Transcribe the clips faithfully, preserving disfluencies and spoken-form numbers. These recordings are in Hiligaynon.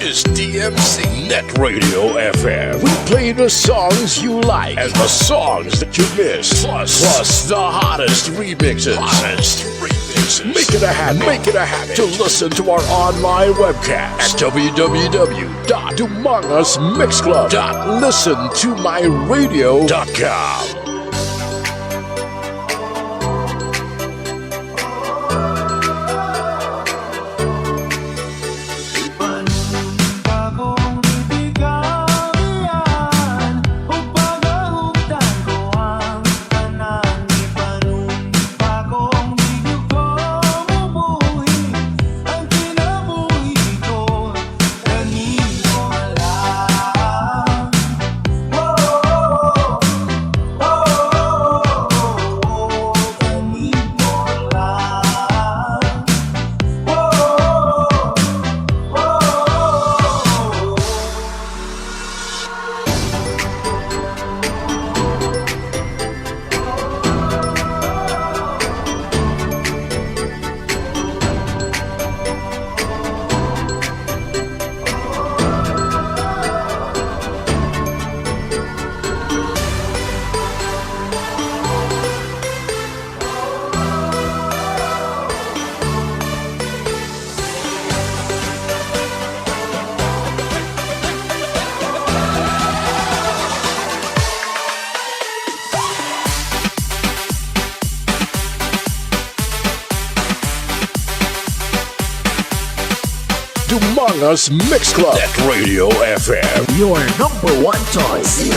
Is D M C Net Radio F M. We play the songs you like and the songs that you miss. Plus, plus the hottest remixes. Hottest remixes. Make it a habit. Make it a habit to listen to our online webcast at w w w dot dumangas mix club dot listen to my radio dot com. Dumangas Mix Club at Radio F M. Your number one choice.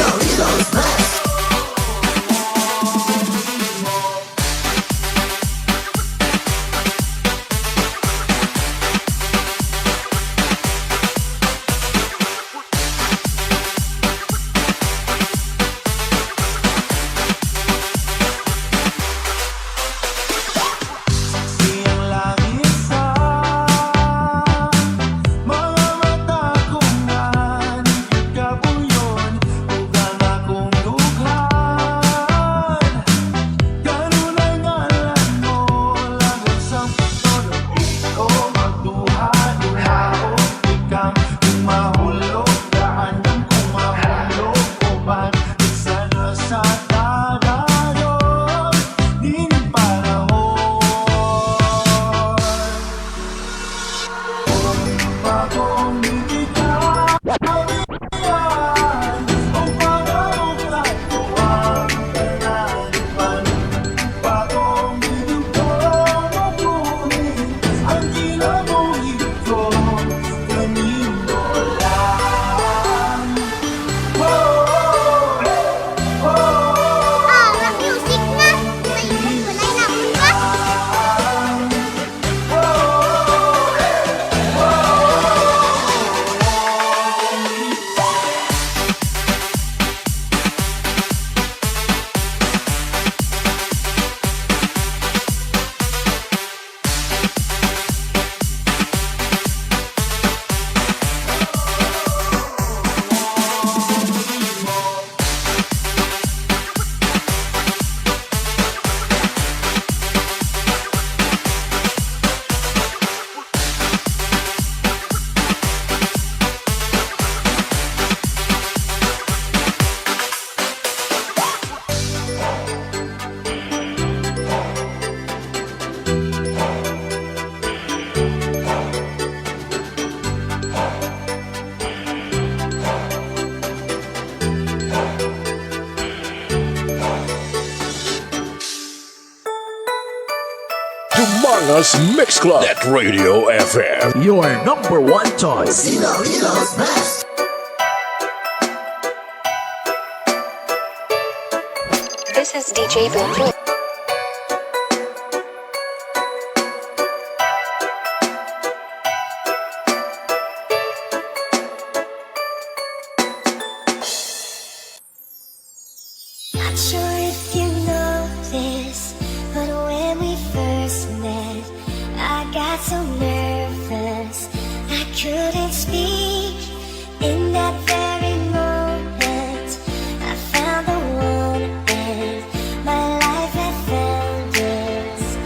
Dumangas Mix Club at Radio F M. Your number one choice. Iloilo's best. This is D J Boom Boom. Not sure if you know this, but when we first met, I got so nervous I couldn't speak. In that very moment, I found the one, and my life had found its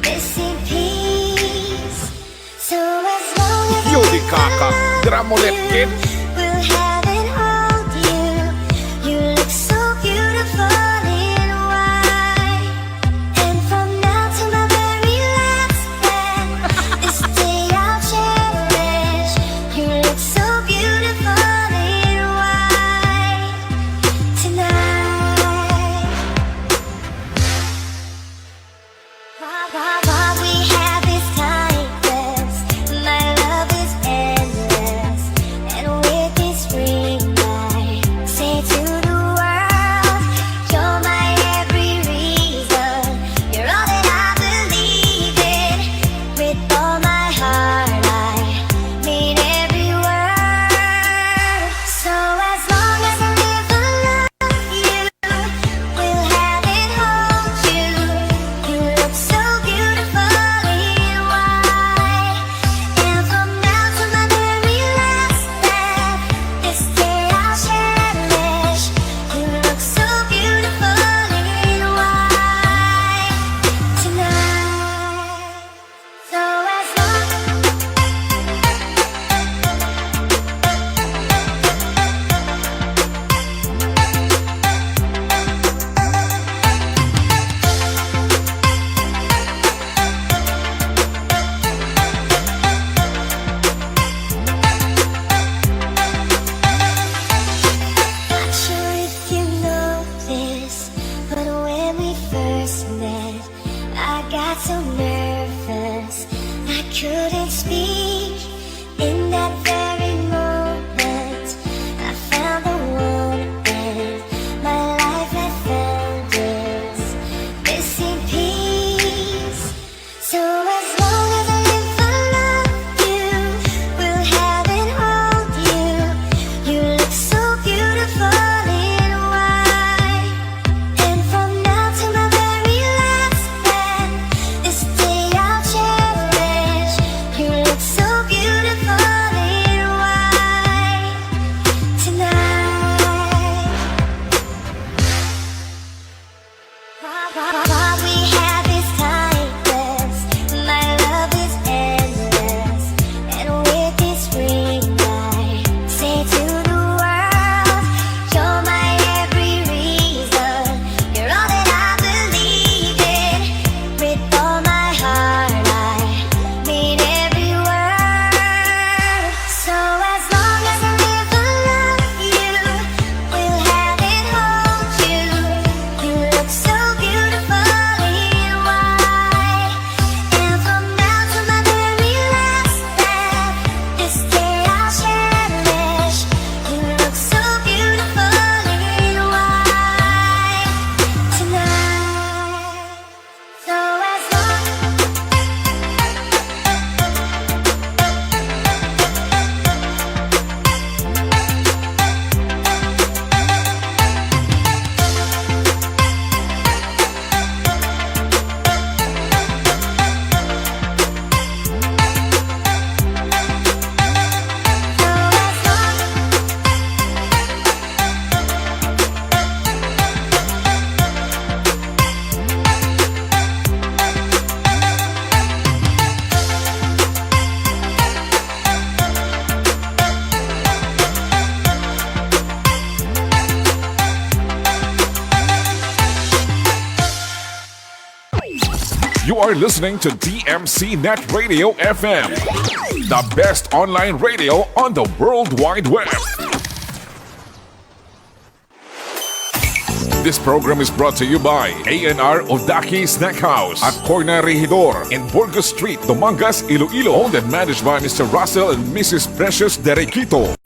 missing piece. So as long as Yo, di kaka. Tramolet, kids. Will heaven hold you? You look so beautiful in white. And from now to my very last breath, this day I'll cherish. You look so beautiful in white tonight. What we have is timeless. My love is endless. And with this ring, I say to the world, you're my every reason. You're all that I believe in. With all my heart, I mean every word. So as long as I live, I love you. Will heaven hold you? You look so beautiful in white. And from now to my very last breath, this day I'll cherish. You look so beautiful in white tonight. So as long Not sure if you know this, but when we first met, I got so nervous I couldn't speak. In that very moment, I found the one, and my life had found its missing piece. So as long as I live, I love you. Will heaven hold you? You look so beautiful in white. And from now to my very last breath, this day I'll cherish. You look so beautiful in white tonight. What we have is timeless. My love is endless. And with this ring, I say to the world, you're my every reason. You're all that I believe in. With all my heart, I mean every word. So as long as I live, I love you. Will heaven hold you? You look so beautiful in white. And from now to my very last breath, this day I'll cherish. You look so beautiful in white tonight. So as long You are listening to D M C Net Radio F M, the best online radio on the World Wide Web. This program is brought to you by A N R Odaki Snack House at Corner Regidor in Burgos Street, Dumangas, Iloilo. Owned and managed by Mister Russell and Missus Precious Derequito.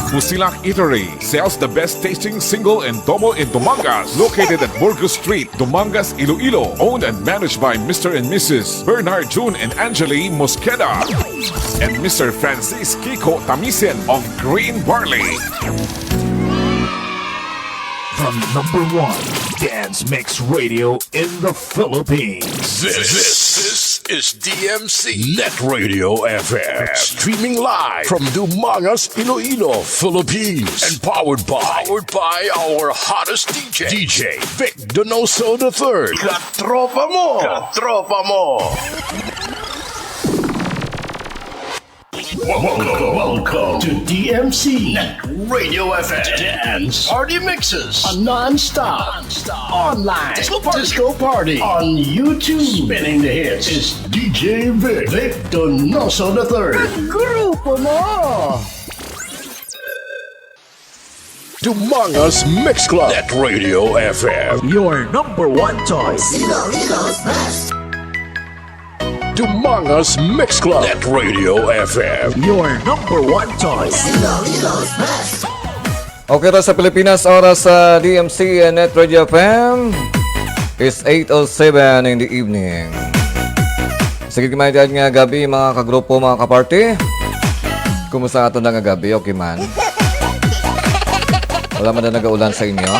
Busilak Eatery sells the best tasting single and double in Dumangas. Located at Burgos Street, Dumangas, Iloilo. Owned and managed by Mister and Missus Bernard June and Angeli Mosqueda and Mister Francis Kiko Tamisen of Green Barley. The number one dance mix radio in the Philippines. This, this is D M C Net Radio F M. Streaming live from Dumangas, Iloilo, Philippines. And powered by, powered by our hottest D J, D J Vic Donoso the third. Katropa mo! Katropa mo! Welcome, welcome Welcome to D M C Net Radio F M Dance Party Mixes, a non-stop, non-stop online disco party, disco party on YouTube. Spinning the hits is D J Vic, Vic Donoso the third. Grupo mo! Dumangas Mix Club at Radio F M. Your number one choice. Iloilo's best. Dumangas Mix Club at Radio F M. Your number one choice. Iloilo's best. Okay, ra sa Pilipinas, oras sa D M C Net Radio F M is eight oh seven in the evening. Sige, kumain nga gabi, mga kagrupo, mga kaparty. Kumusta ato na nga gabi? Okay man? Wala man na nagaulan sa inyo?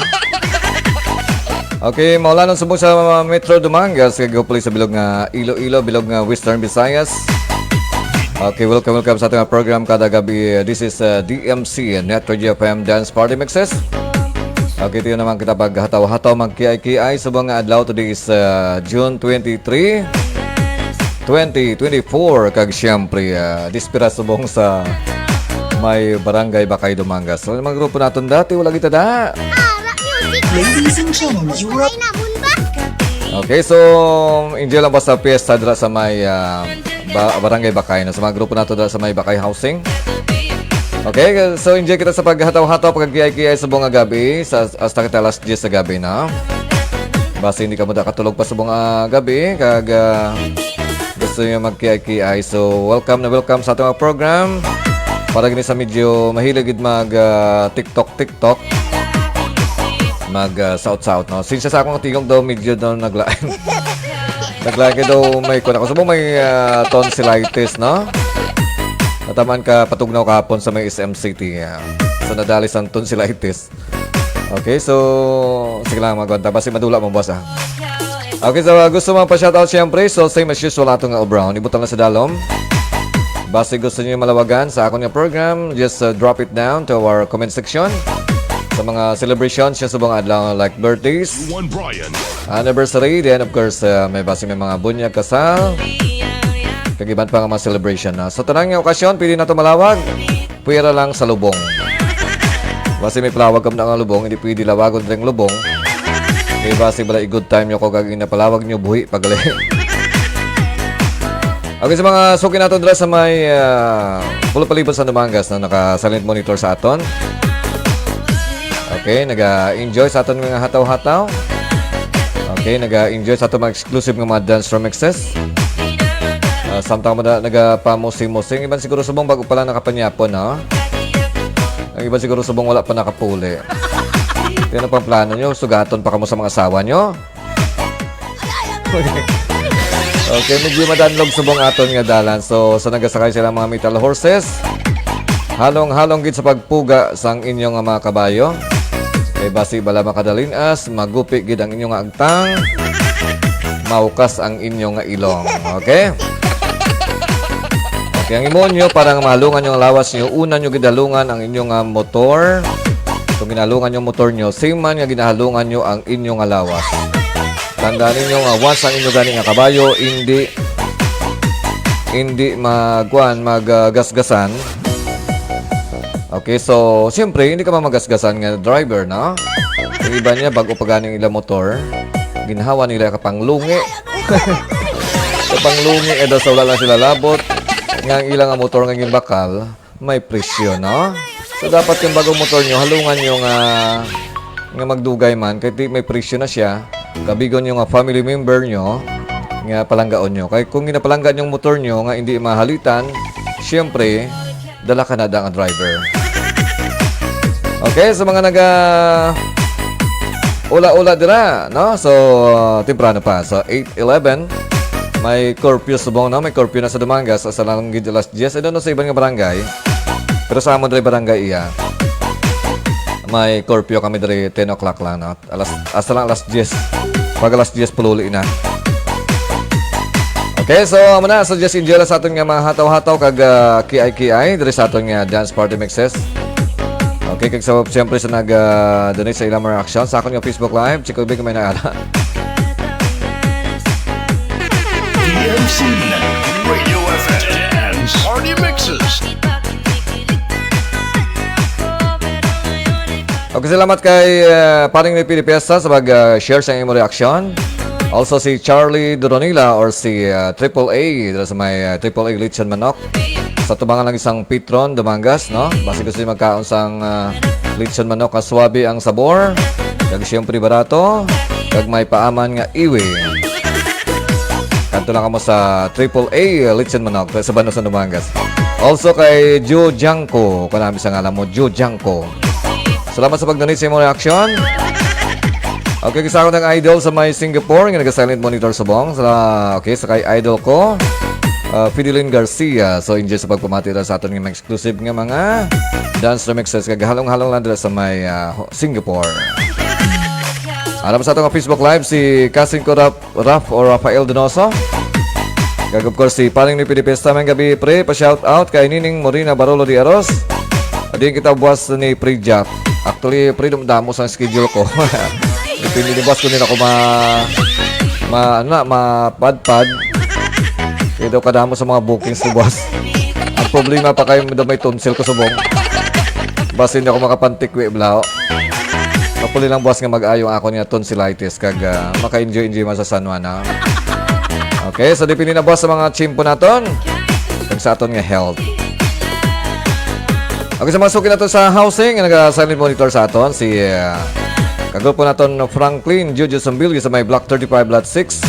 Okay, maulan ang subong sa mga Metro Dumangas, kag hopefully sa bilog nga Iloilo, bilog nga Western Visayas. Okay, welcome, welcome sa ating program kada gabi. This is uh, D M C Net Radio F M Dance Party Mixes. Okay, tiyo naman kita paghataw-hataw, magkiay-kiay subong nga adlaw. Today is uh, June twenty-three, twenty twenty-four, kag siyempre, ah, dispira subong sa may Barangay Bakay, Dumangas. So, mga grupo naton dati, wala kita da. Ladies and gentlemen, Europe. Okay, so, enjoy lang basta piyesta dira sa may ah, ba- Barangay Bakay, no? Sa mga grupo nato dira sa may Bakay Housing. Okay, so enjoy kita sa paghataw-hataw, pagkiay-kiay subong nga gabi, sa hasta kita alas diyes sa gabi na. Basi hindi ka mo da katulog pa subong nga gabi, kag ah, gusto niyo magkiay-kiay. So, welcome na welcome sa ating mga program. Para gini sa medyo mahilig gid mag ah, TikTok, TikTok. Mag ah, saot-saot, no? Sinsya sa akong tingog daw, medyo daw naglain. Naglain kay daw may kuwan ako. Subong may ah, tonsillitis, no? Natamaan ka patugnaw kahapon sa may S M City. Ah. So, nadali sang tonsillitis. Okay, so, sige lang, magwanta. Basi madula mo, boss, ah. Okay, so, uh, gusto mo pa-shoutout, siyempre. So, same as usual, ato nga obra. Ibutang na sa dalom. Basi gusto niyo malawagan sa akon nga program, just uh, drop it down to our comment section. Sa mga celebrations, yung subong adlaw, like birthdays, Juan Brian. Anniversary, then of course, uh, may basi may mga bunyag, kasal, kag iban pa nga mga celebration na. Sa tanang nga okasyon, pwede na to malawag. Pwera lang sa lubong. Basi may palawag kam na nga lubong, hindi pwede lawagon dring lubong. Kay basi bala i-good time nyo ko kag inapalawag nyo, buhi pagali. Okay, sa mga suki naton dira sa may ah, Pulo Palibot sa Dumangas na naka-silent monitor sa aton. Okay, naga-enjoy sa aton mga hataw-hataw. Okay, naga-enjoy sa aton mga exclusive nga mga dance remixes. Ah, samtang mo na nagapamusing-musing, iban siguro subong bago pa lang nakapanyapon, no? Ang iban siguro subong wala pa nakapuli. Yan ang pang plano nyo, sugaton pa kamo sa mga asawa nyo. Okay, medyo madanlog subong aton nga dalan. So, sa nagasakay sila mga metal horses, halong-halong gid sa pagpuga sang inyo nga mga kabayo. Kay basi bala makadalin-as, magupi gid ang inyo nga agtang, maukas ang inyo nga ilong. Okay? Okay, ang imo nyo, para nga mahalungan nyo ang lawas nyo, una nyo gid halungan ang inyo nga motor. Kung ginahalungan nyo motor nyo, same man nga ginahalungan nyo ang inyo nga lawas. Tandaan ninyo nga once ang inyo gani nga kabayo, hindi, hindi magkuan, magasgasan. Okay, so, siyempre, hindi ka mamagasgasan nga driver, no? Yung iba niya, bago pa ganing ila motor, ginhawa nila kapanglungi. Kapanglungi, eh, daw sa wala lang sila labot. Nga ang ilang motor nga ginbakal, may presyo, no? So, dapat yung bagong motor nyo, halungan nyo nga, nga magdugay man, kahit di may presyo na siya, kabigon nyo nga family member nyo, nga palanggaon nyo. Kay kung ginapalangga yung motor nyo nga hindi mahalitan, siyempre, dala ka na da nga driver. Okay, sa mga naga ula-ula dira, no? So, temprano pa. So, eight eleven, may curfew subong, no? May curfew na sa Dumangas, sa lang gid alas diyes. I don't know sa iban nga barangay. Pero sa amon diri barangay iya, may curfew kami diri ten o'clock lang, no? Alas, hasta lang alas diyes. Pag alas diyes, pululi na. Okay, so, amo na. So, just enjoy lang sa aton nga mga hataw-hataw kag ah, kiay-kiay diri sa aton nga dance party mixes. Okay, kag sa, siyempre sa nag ah, donate sa ilang mga reaction sa akon nga Facebook Live, check ko big may naara. D M C Radio F M Dance Party Mixes. Okay, salamat kay, uh, Paring Ripi de Piesta sa pag, uh, share sa imo reaction. Also si Charlie Doronila or si, uh, Triple A, dira sa may, uh, Triple A Lechon Manok. Sa tubangan lang isang Petron, Dumangas, no? Basi gusto niyo magkaon sang, uh, lechon manok nga swabe ang sabor, kag siyempre barato, kag may paaman nga iwi. Kadto lang kamo sa Triple A Lechon Manok sa Bano sa Dumangas. Also kay Joe Janko, kanami sa ngalan mo, Joe Janko. Salamat sa pag-donate sa imong reaction. Okay, isa ako ng idol sa may Singapore nga naga-silent monitor subong. Sa, okay, sa kay idol ko, uh, Fidelin Garcia. So, enjoy sa pagpamati ra sa aton nga mga exclusive nga mga dance remixes. Kag halong-halong lang dira sa may, uh, Singapore. Alam sa ato nga Facebook Live, si Cousin ko Rap-, Raf o Rafael Donoso. Kag of course, si Paring ni Pilipista, may gabi, pre, pa-shout out kay Nining Morina Barolo de Aros. Di kita buwas ni Pre Jack. Actually, pre, dumdamo sa schedule ko. Depende ni boss kung hindi ako ma-, ma-, ano na, mapadpad. Kaya daw kadamo sa mga bookings ni boss. Ang problema pa kayo daw may tonsil ko subong. Basta hindi ako makapantikwi, blaho. Hopefully lang, boss, nga mag-ayo ang akon nga tonsillitis kag, ah, maka-enjoy-enjoy man sa San Juan, ha? Okay, so depende na, boss, sa mga tiyempo naton kag sa aton nga health. Okay, sa mga suki naton sa housing nga naga-silent monitor sa aton, si, ah, kagrupo naton Franklin Jojo Sambilyo sa may Block thirty-five, Lot six.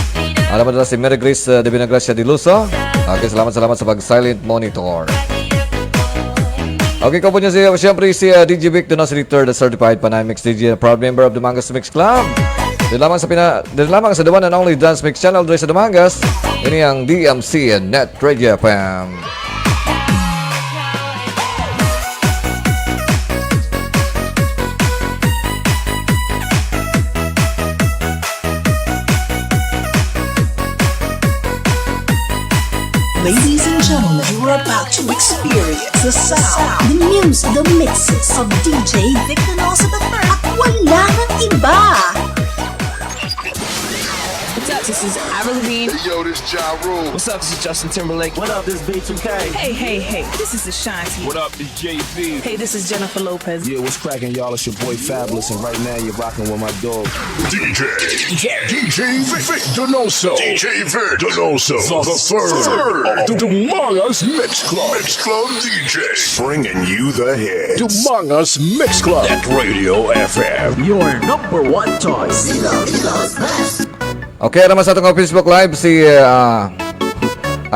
Alam mo na si Mary Grace, ah, de Vinagracia de Luso. Okay, salamat, salamat sa pag-silent monitor. Okay, kaupod niya si, siyempre, si, ah, D J Vic Donos the third, the certified Panay Mix D J, proud member of the Mangas Mix Club. Diri lamang sa pina-, diri lamang sa the one and only dance mix channel diri sa Dumangas. Ini ang D M C Net Radio F M. Ladies and gentlemen, you are about to experience the sound, the music, the mixes of D J Victor Nelson the third. At wala nang iba. What's up? This is Avril Lavigne. Hey, yo, this Ja Rule. What's up? This is Justin Timberlake. What up? This B two K. Hey, hey, hey. This is Ashanti. What up? This Jay-Z. Hey, this is Jennifer Lopez. Yeah, what's cracking, y'all? It's your boy Fabulous, and right now you're rocking with my dog. D J, D J, D J Vic, Vic Donoso. D J Vic Donoso the third. The Dumangas Mix Club. Mix Club D J. Bringing you the hits. Dumangas Mix Club. At Radio F M. Your number one choice. Okay, naman sa atong Facebook Live, si, ah,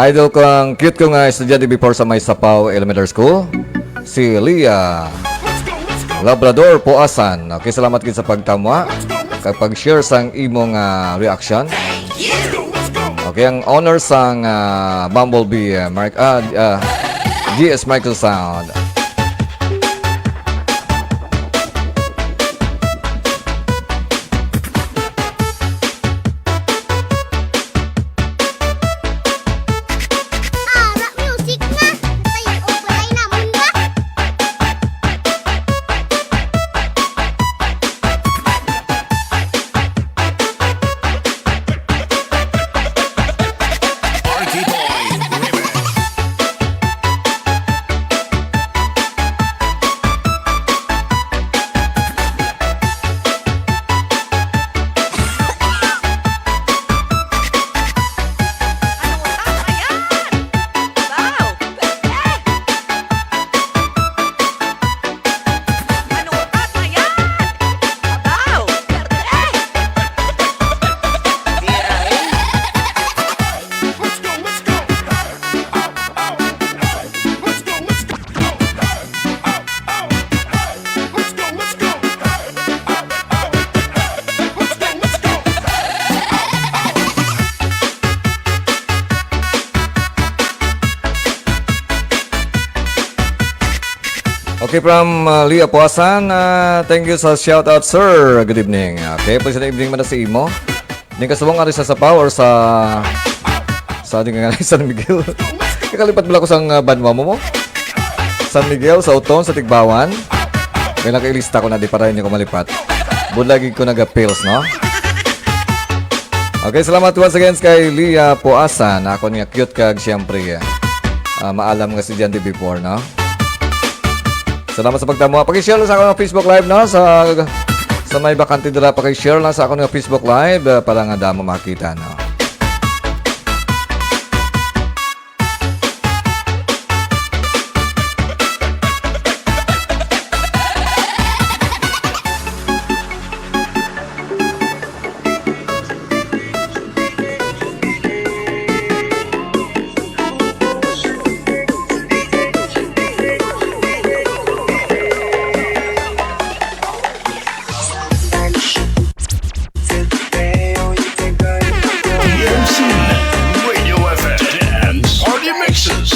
idol ko, ang cute ko nga estudyante before sa may Sapaw Elementary School, si Leah Labrador Puasan. Okay, salamat gid sa pagtamwa kag pag-share sang imong, ah, reaction. Okay, ang owner sang, ah, Bumblebee, ah, Mark, ah, ah, G S Microsound. Ara, music na. Tayo, open ay naman ba? Ano ang tama yan? Wow! Eh! Ano ang tama yan? Wow! Eh! Let's go, let's go! Okay, from, uh, Leah Puasan, uh, thank you sa shout out, sir. Good evening. Okay, pleasant evening man na sa imo. Ning kasubong ari sa Sapaw or sa, sa di nga San Miguel. Nakalipat bala ko sang, uh, banwa mo mo. San Miguel, sa Uton, sa Tigbawan. May nakailista ko na, di para inyo ko malipat. Budlagi ko naga-pills, no? Okay, salamat once again kay Leah Puasan. Ako niya cute kag siyempre, ah, maalam nga estudyante before, no? Salamat sa pagtamo. Paki-share lang sa akong Facebook Live, no? Sa, sa may bakante dira, paki-share lang sa akong Facebook Live, eh, para nga damo makita, no? D M C, Radio F M, Dance Party Mixes.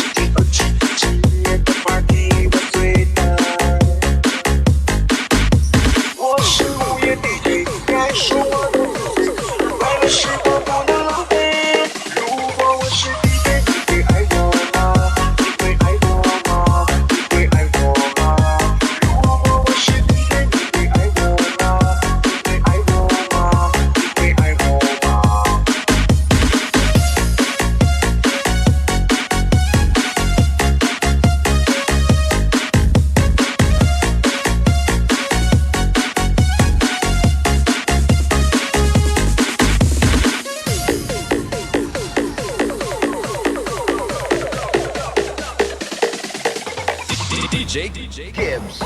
D J Gibbs.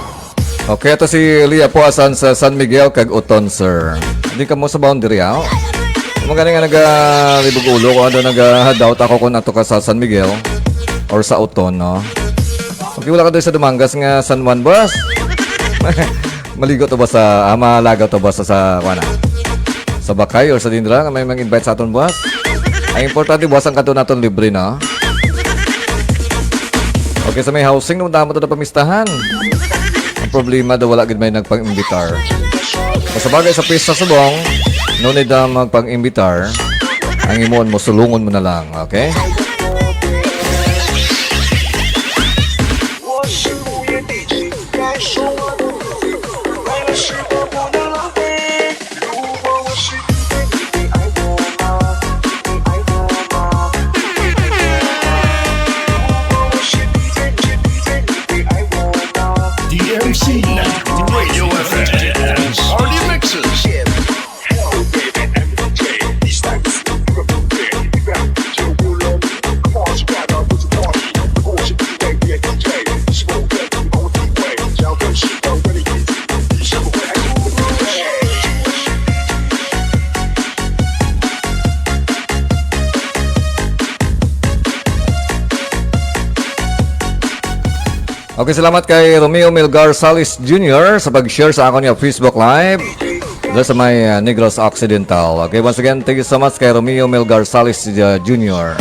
Okay, ato si Leah Puasan sa San Miguel kag Oton, sir. Hindi ka mo sa boundary, ha? Kung gani nga nagalibog ulo ko, ano, naga-doubt ako kung ato ka sa San Miguel or sa Oton, no? Okay, wala ka doon sa Dumangas nga San Juan, boss? Maligo to, boss, sa, ah, malagaw to, boss, sa, sa, kuwan, ah, sa Bakay or sa Dindra nga may mag-invite sa aton, boss? Ang importante, boss, ang kanto naton libre, no? Okay, sa may housing, nung damo to na pamistahan. Ang problema daw, wala gid may nagpang-imbitar. Sa bagay, sa pista subong, no need na magpang-imbitar. Ang imo, mo sulungon mo na lang, okay? D M C, Radio F M, Party Mixes. Okay, salamat kay Romeo Melgar Salis Junior sa pag-share sa akon nga Facebook Live dito sa may, uh, Negros Occidental. Okay, once again, thank you so much kay Romeo Melgar Salis, uh, Junior.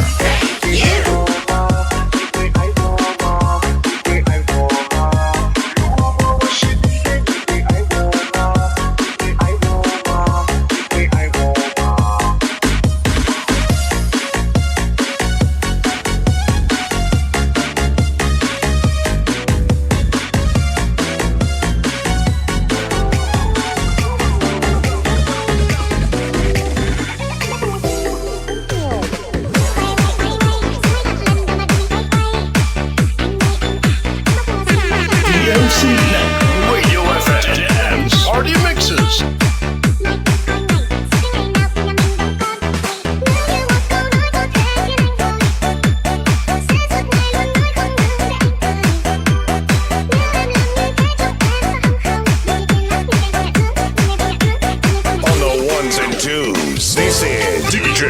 D M C, Radio F M, Party Mixes. On the ones and twos, this is D J,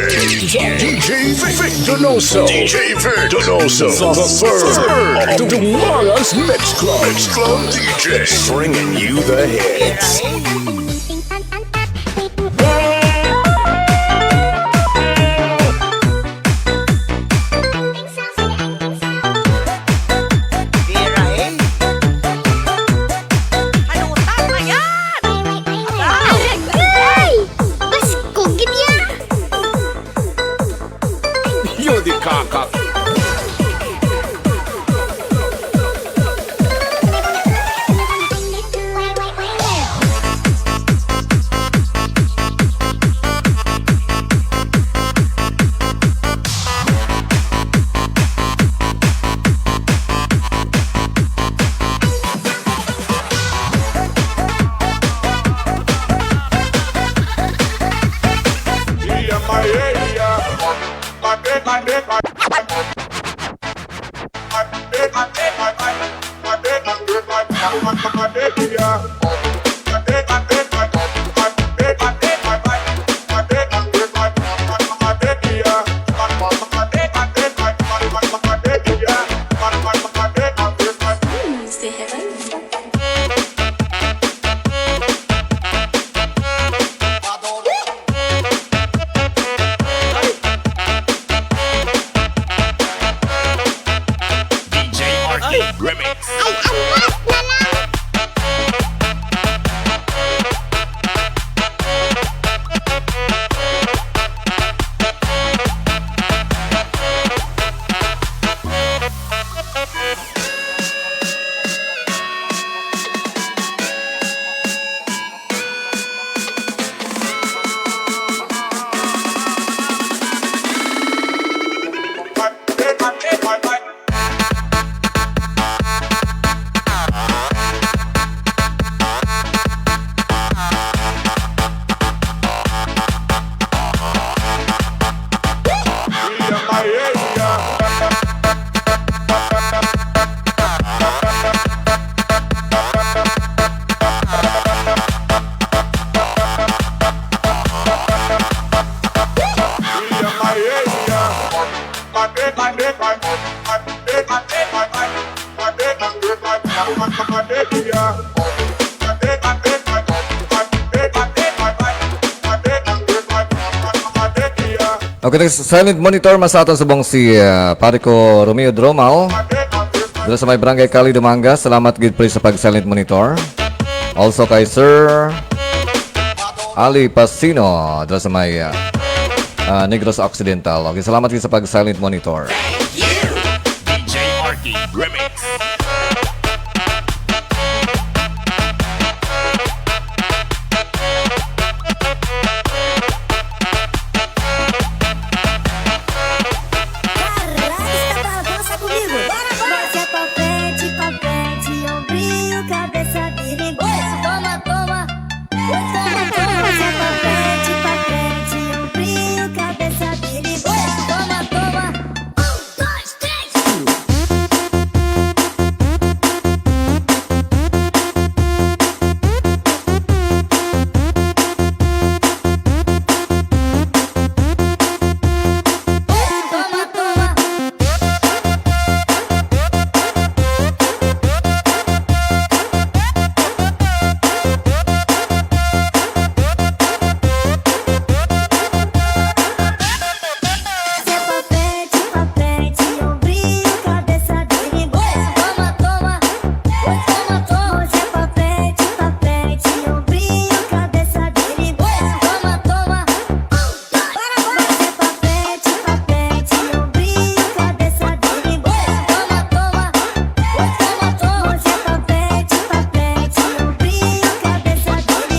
D J Vic Donoso. D J Vic Donoso, the third of the Dumangas Mix Club. Mix Club D J, bringing you the hits. Vera, eh. Ano, tama yan? Aray! Pasko gid yan! Yun di kakak. Remix. Ay, angat na lang! Okay, next silent monitor, masata subong si, ah, pare ko Romeo Dromal. Dira sa may Barangay Cali, Dumangas. Salamat gid, pre, sa pag-silent monitor. Also kay Sir Ali Pasino, dira sa may, ah, ah, Negros Occidental. Okay, salamat gid sa pag-silent monitor. D J Arky Remix. Arrasta pra dança comigo. Bora, bora. Mãozinha pra frente, pra frente, ombrinho, cabeça de rebote. Toma, toma. Toma, toma. Mãozinha pra frente, pra frente, ombrinho, cabeça de rebote. Toma, toma. Um, dois, três.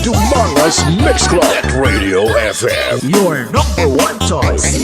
Dumangas Mix Club at Radio F M. Your number one choice.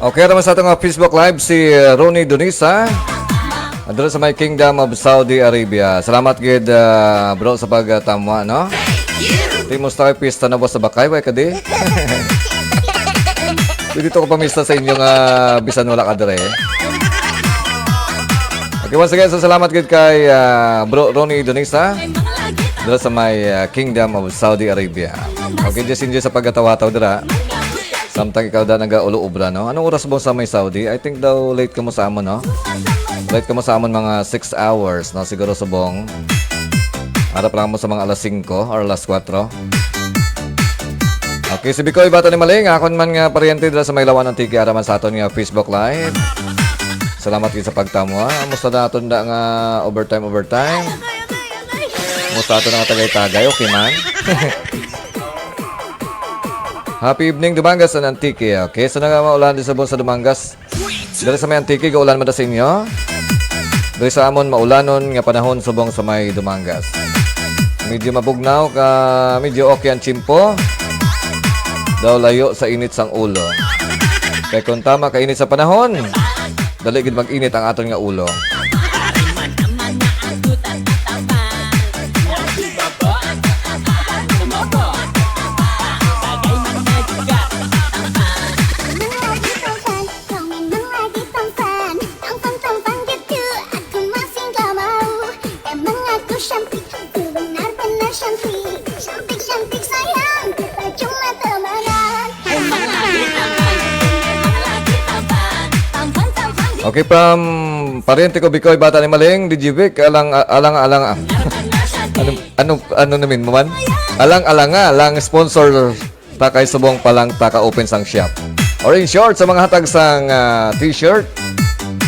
Okay, naman sa atong, ah, Facebook Live, si, ah, Ronnie Donisa. Adto sa may Kingdom of Saudi Arabia. Salamat gid, ah, bro, sa pagtamwa, no? Di mo sa pista na, boss, sa Bakay, way ka di? Pwede to ko pamista sa inyo nga bisan wala ka dire. Okay, once again, so salamat gid kay, ah, bro Ronnie Donisa. Dira sa may, ah, Kingdom of Saudi Arabia. Okay, just enjoy sa pagkatawa-tawa dira. Samtang ikaw da nagaulo-obra, no? Anong oras mo sa may Saudi? I think daw late ka mo sa amon, no? Late ka mo sa amon mga six hours, no? Siguro subong. Harap lang mo sa mga alas singko or alas kuwatro. Okay, si Bikoy Bata ni Maling, akon man nga paryente dira sa may Lawan Antique, ara man sa aton nga Facebook Live. Salamat gid sa pagtamwa. Musta na aton da nga overtime, overtime? Musta aton nga tagay-tagay? Okay man? Happy evening, Dumangas and Antique. Okay, so nga maulan di sa busa Dumangas. Diri sa may Antique, gaulan man da sa inyo? Diri sa amon, maulanon nga panahon subong sa may Dumangas. Medyo mabugnaw ka, medyo okay ang tiyempo. Daw layo sa init sang ulo. Kay kung tama ka init sa panahon, dali gid mag-init ang aton nga ulo. Okay, from pariente ko, Bikoy, Bata ni Maling, D J Vic, alang, alang, alang, ah. Ano, ano, ano namin mo man? Alang, alang, ah, lang sponsor. Ta kay subong pa lang ta ka-open sang shop. Or in short, sa mga hatag sang, ah, t-shirt,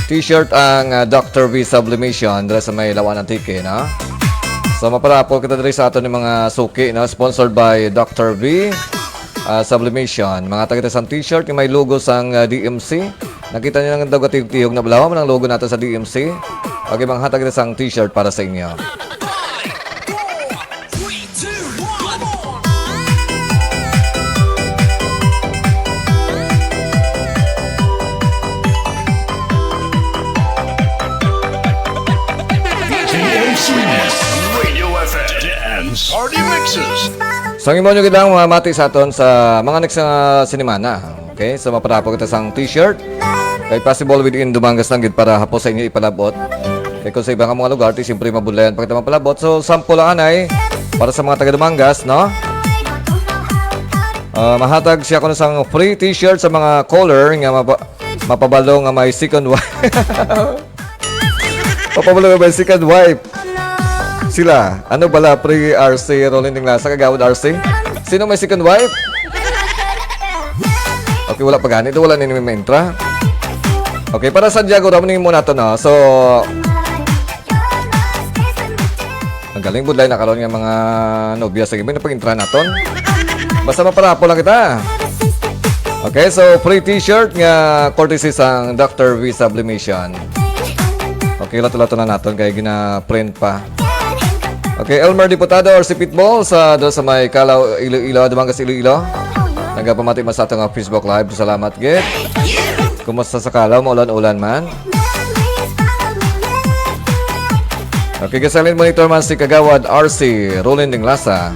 t-shirt ang, ah, Doctor V Sublimation dira sa may Lawan Antique, no? So, maparapol kita diri sa aton ni mga suki, no? Sponsored by Doctor V, ah, Sublimation. Mga hatag kita sang t-shirt nga may logo sang, ah, D M C. Nakita niyo nang daw gatiyog-tiyog na balawa man ang logo nato sa D M C. Okay, mga hatag kita sang t-shirt para sa inyo. D J Sweetness, Radio F M, Dance Party Mixes. Sang imo nyo gid lang mamati sa aton sa mga next nga sinimana. Okay, so maparapol kita sang t-shirt. Kay possible within Dumangas lang gid para hapos sa inyo ipalabot. Kay kung sa iba nga mga lugar, ti siyempre mabudlayan pa kita mapalabot. So, sample lang anay para sa mga taga Dumangas, no? Ah, mahatag siya kuno sang free t-shirt sa mga caller nga mapa-, mapabalo nga may second wife. Mapabalo nga may second wife. Sila, ano bala, pre, R C, Rolling Ding Lasa, Kagawad R C? Sino may second wife? Okay, wala pa gani. Ito, wala na ni may intra. Okay, para Santiago, raman yung muna to, no? So, ang galing, budlay na karon nga mga nobya. Sige, may napag-intra naton. Basta maparapo lang kita. Okay, so free t-shirt nga courtesy sang Doctor V Sublimation. Okay, lato-lato na naton kay gina-print pa. Okay, Elmer Diputado or si Pitbull sa, do sa may Calao, Iloilo, Dumangas, Iloilo. Nagapamati man sa ato nga Facebook Live. Salamat, gid. Kumusta sa Calao? Maulan-ulan man? Okay, ka-silent monitor man si Kagawad R C Rolinding Lasa.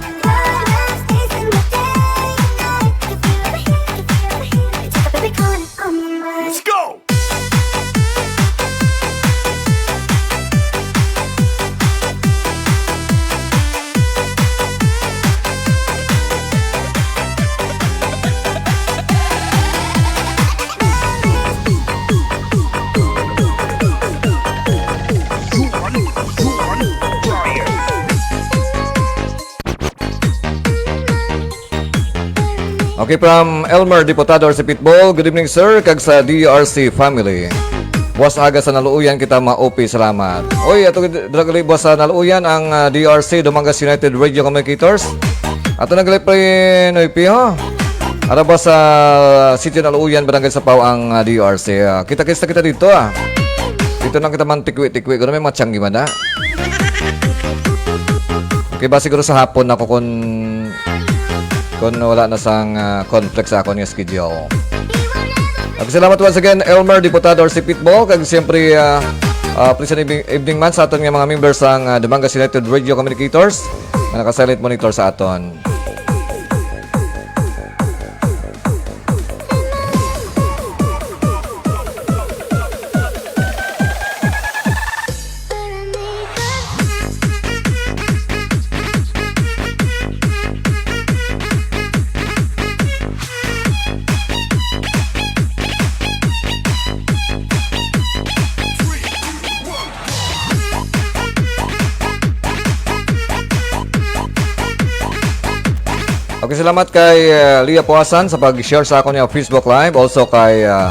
Let's go! Okay, from Elmer Diputado or si Pitbull. Good evening, sir, kag sa D R C family. Buwas aga sa Naluuyan kita ma-O P, salamat. Oy, ato gid, dira gali buwas sa Naluuyan ang, ah, D R C, Dumangas United Radio Communicators. Ato na gali pre Noy P, ho. Ara ba sa Sitio Naluuyan, Barangay Sapaw ang, ah, D R C. Ah, kita-kita kita dito, ah. Dito lang kita man tikwi-tikwi. Kuno may mga tiyanggi man na. Okay ba siguro sa hapon ako kung, kung wala na sang, ah, conflict sa akon nga schedule? Salamat once again, Elmer Diputado, R C Pitbull, kag siyempre, ah, ah, pleasant evening, evening man sa aton nga mga members sang, ah, Dumangas United Radio Communicators nga naka-silent monitor sa aton. Okay, salamat kay, uh, Lia Puasan sa pag-share sa akon nga Facebook Live. Also kay, uh,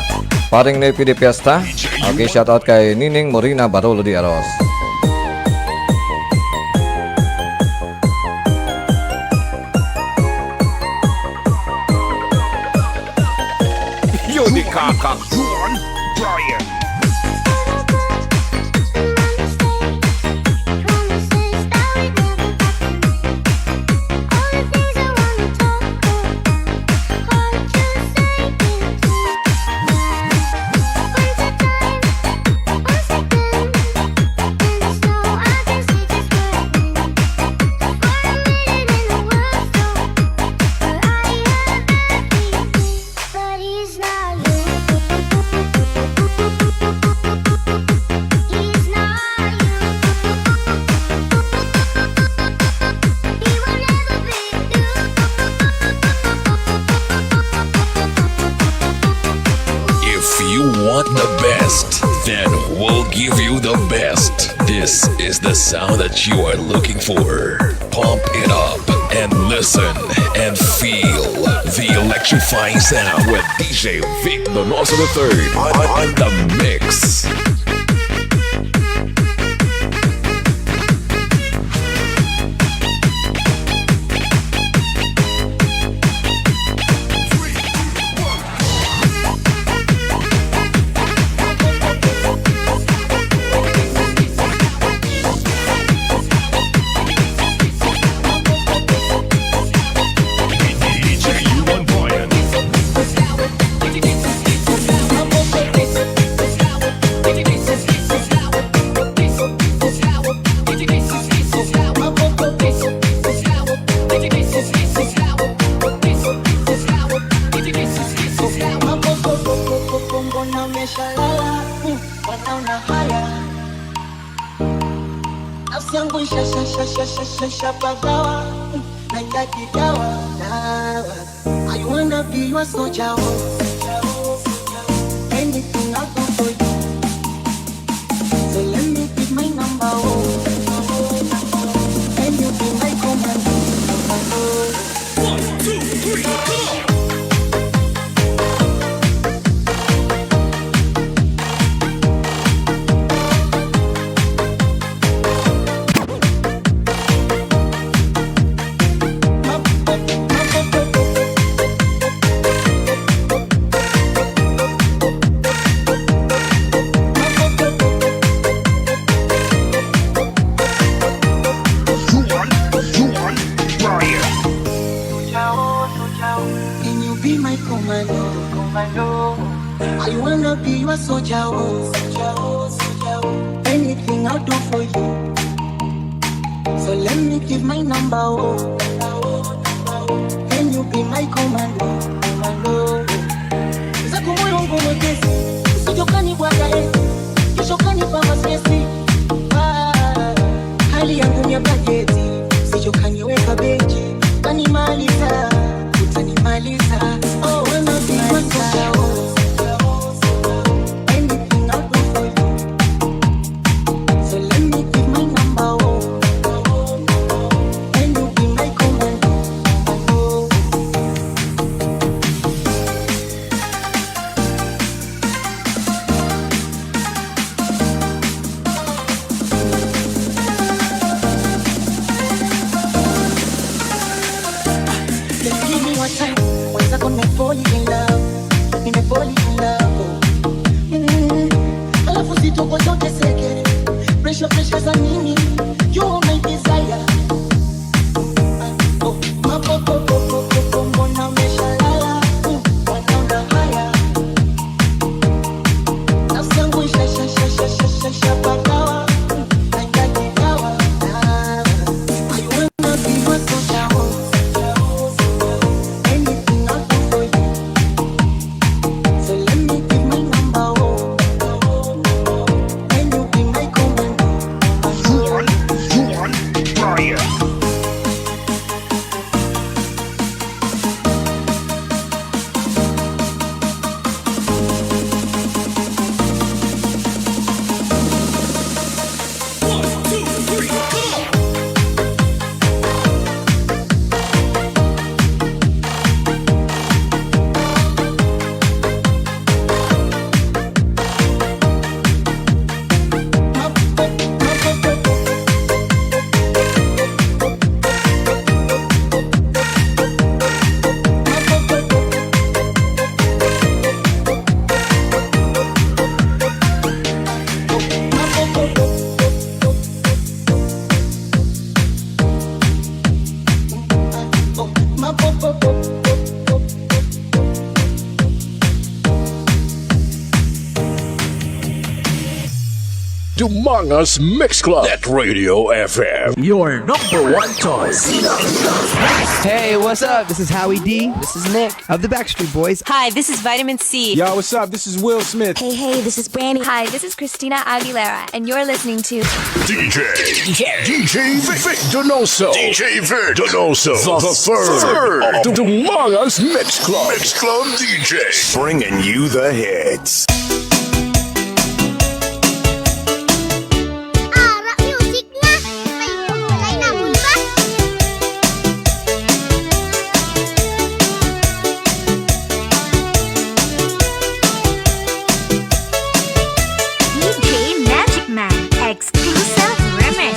Paring Nepi de Fiesta. Okay, shout out kay Nining Morina Barolo de Aros. Yun ni Kaka Juan Brian. But he's not you. He's not you. He will never be you. If you want the best, then we'll give you the best. This is the sound that you are looking for. Pump it up and listen and feel the electrifying sound with D J Vic Donoso the third on, on the mix. Nafsi yangu isha, sha, sha, sha, sha, sha, sha, pagawa. Mm, nahitaji dawa, dawa. I wanna be your soldier, oh. Anything I'll do for you. So let me give my number, oh. Can you be my commando, commando? One, two, three, come on! Juan, Juan, Brian. Can you be my commando, commando? I wanna be your soldier, oh, soldier, oh, soldier, oh. Anything I'll do for you. So let me give my number, oh. Can you be my commando, commando? Zako moyo wangu mwepesi, usije ukanibwaga eti, kisha ukanipa mastresi. Ah, hali yangu ni ya bajeti, usije ukaniweka benchi, utanimaliza, utanimaliza. Oh, wanna be my soldier, oh. Anything I'll do for you. So let me give my number, oh. Can you be my commando? Dumangas Mix Club at Radio F M. Your number one choice. Hey, what's up? This is Howie D. This is Nick of the Backstreet Boys. Hi, this is Vitamin C. Yo, what's up? This is Will Smith. Hey, hey, this is Brandy. Hi, this is Christina Aguilera, and you're listening to D J, D J Vic Donoso. D J Vic Donoso, the, the third of the Dumangas Mix Club. Mix Club D J. Bringing you the hits. Ara, music na. May pagkulay na, Bulba. D J Magic Man exclusive remix.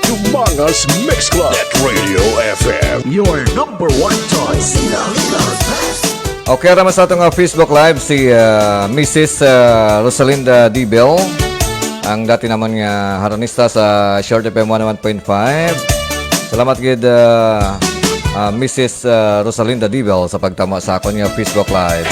Dumangas Mix Club at Radio F M. Your number one choice. Okay, ara man sa ato nga Facebook Live si, ah, Missus, ah, Rosalinda Dibel, ang dati naman nga harmonista sa Short F M one oh one point five. Salamat gid, ah, ah, Missus, ah, Rosalinda Dibel sa pagtama sa akon nga Facebook Live.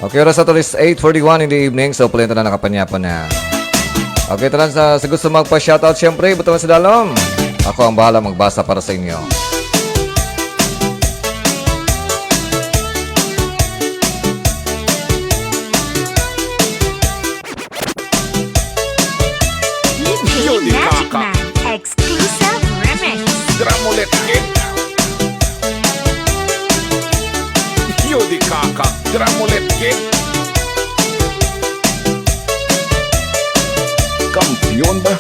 Okay, oras nato is eight forty-one in the evening. So, pulenta na, nakapanyapon na. Okay, tanan sa, sa gusto magpa-shoutout, syempre, butang sa dalom. Ako ang bahala magbasa para sa inyo. D J Magic Man exclusive remix. Dramulet Kid. Yo di kaka, Dramulet Kid. Kampiyon ba?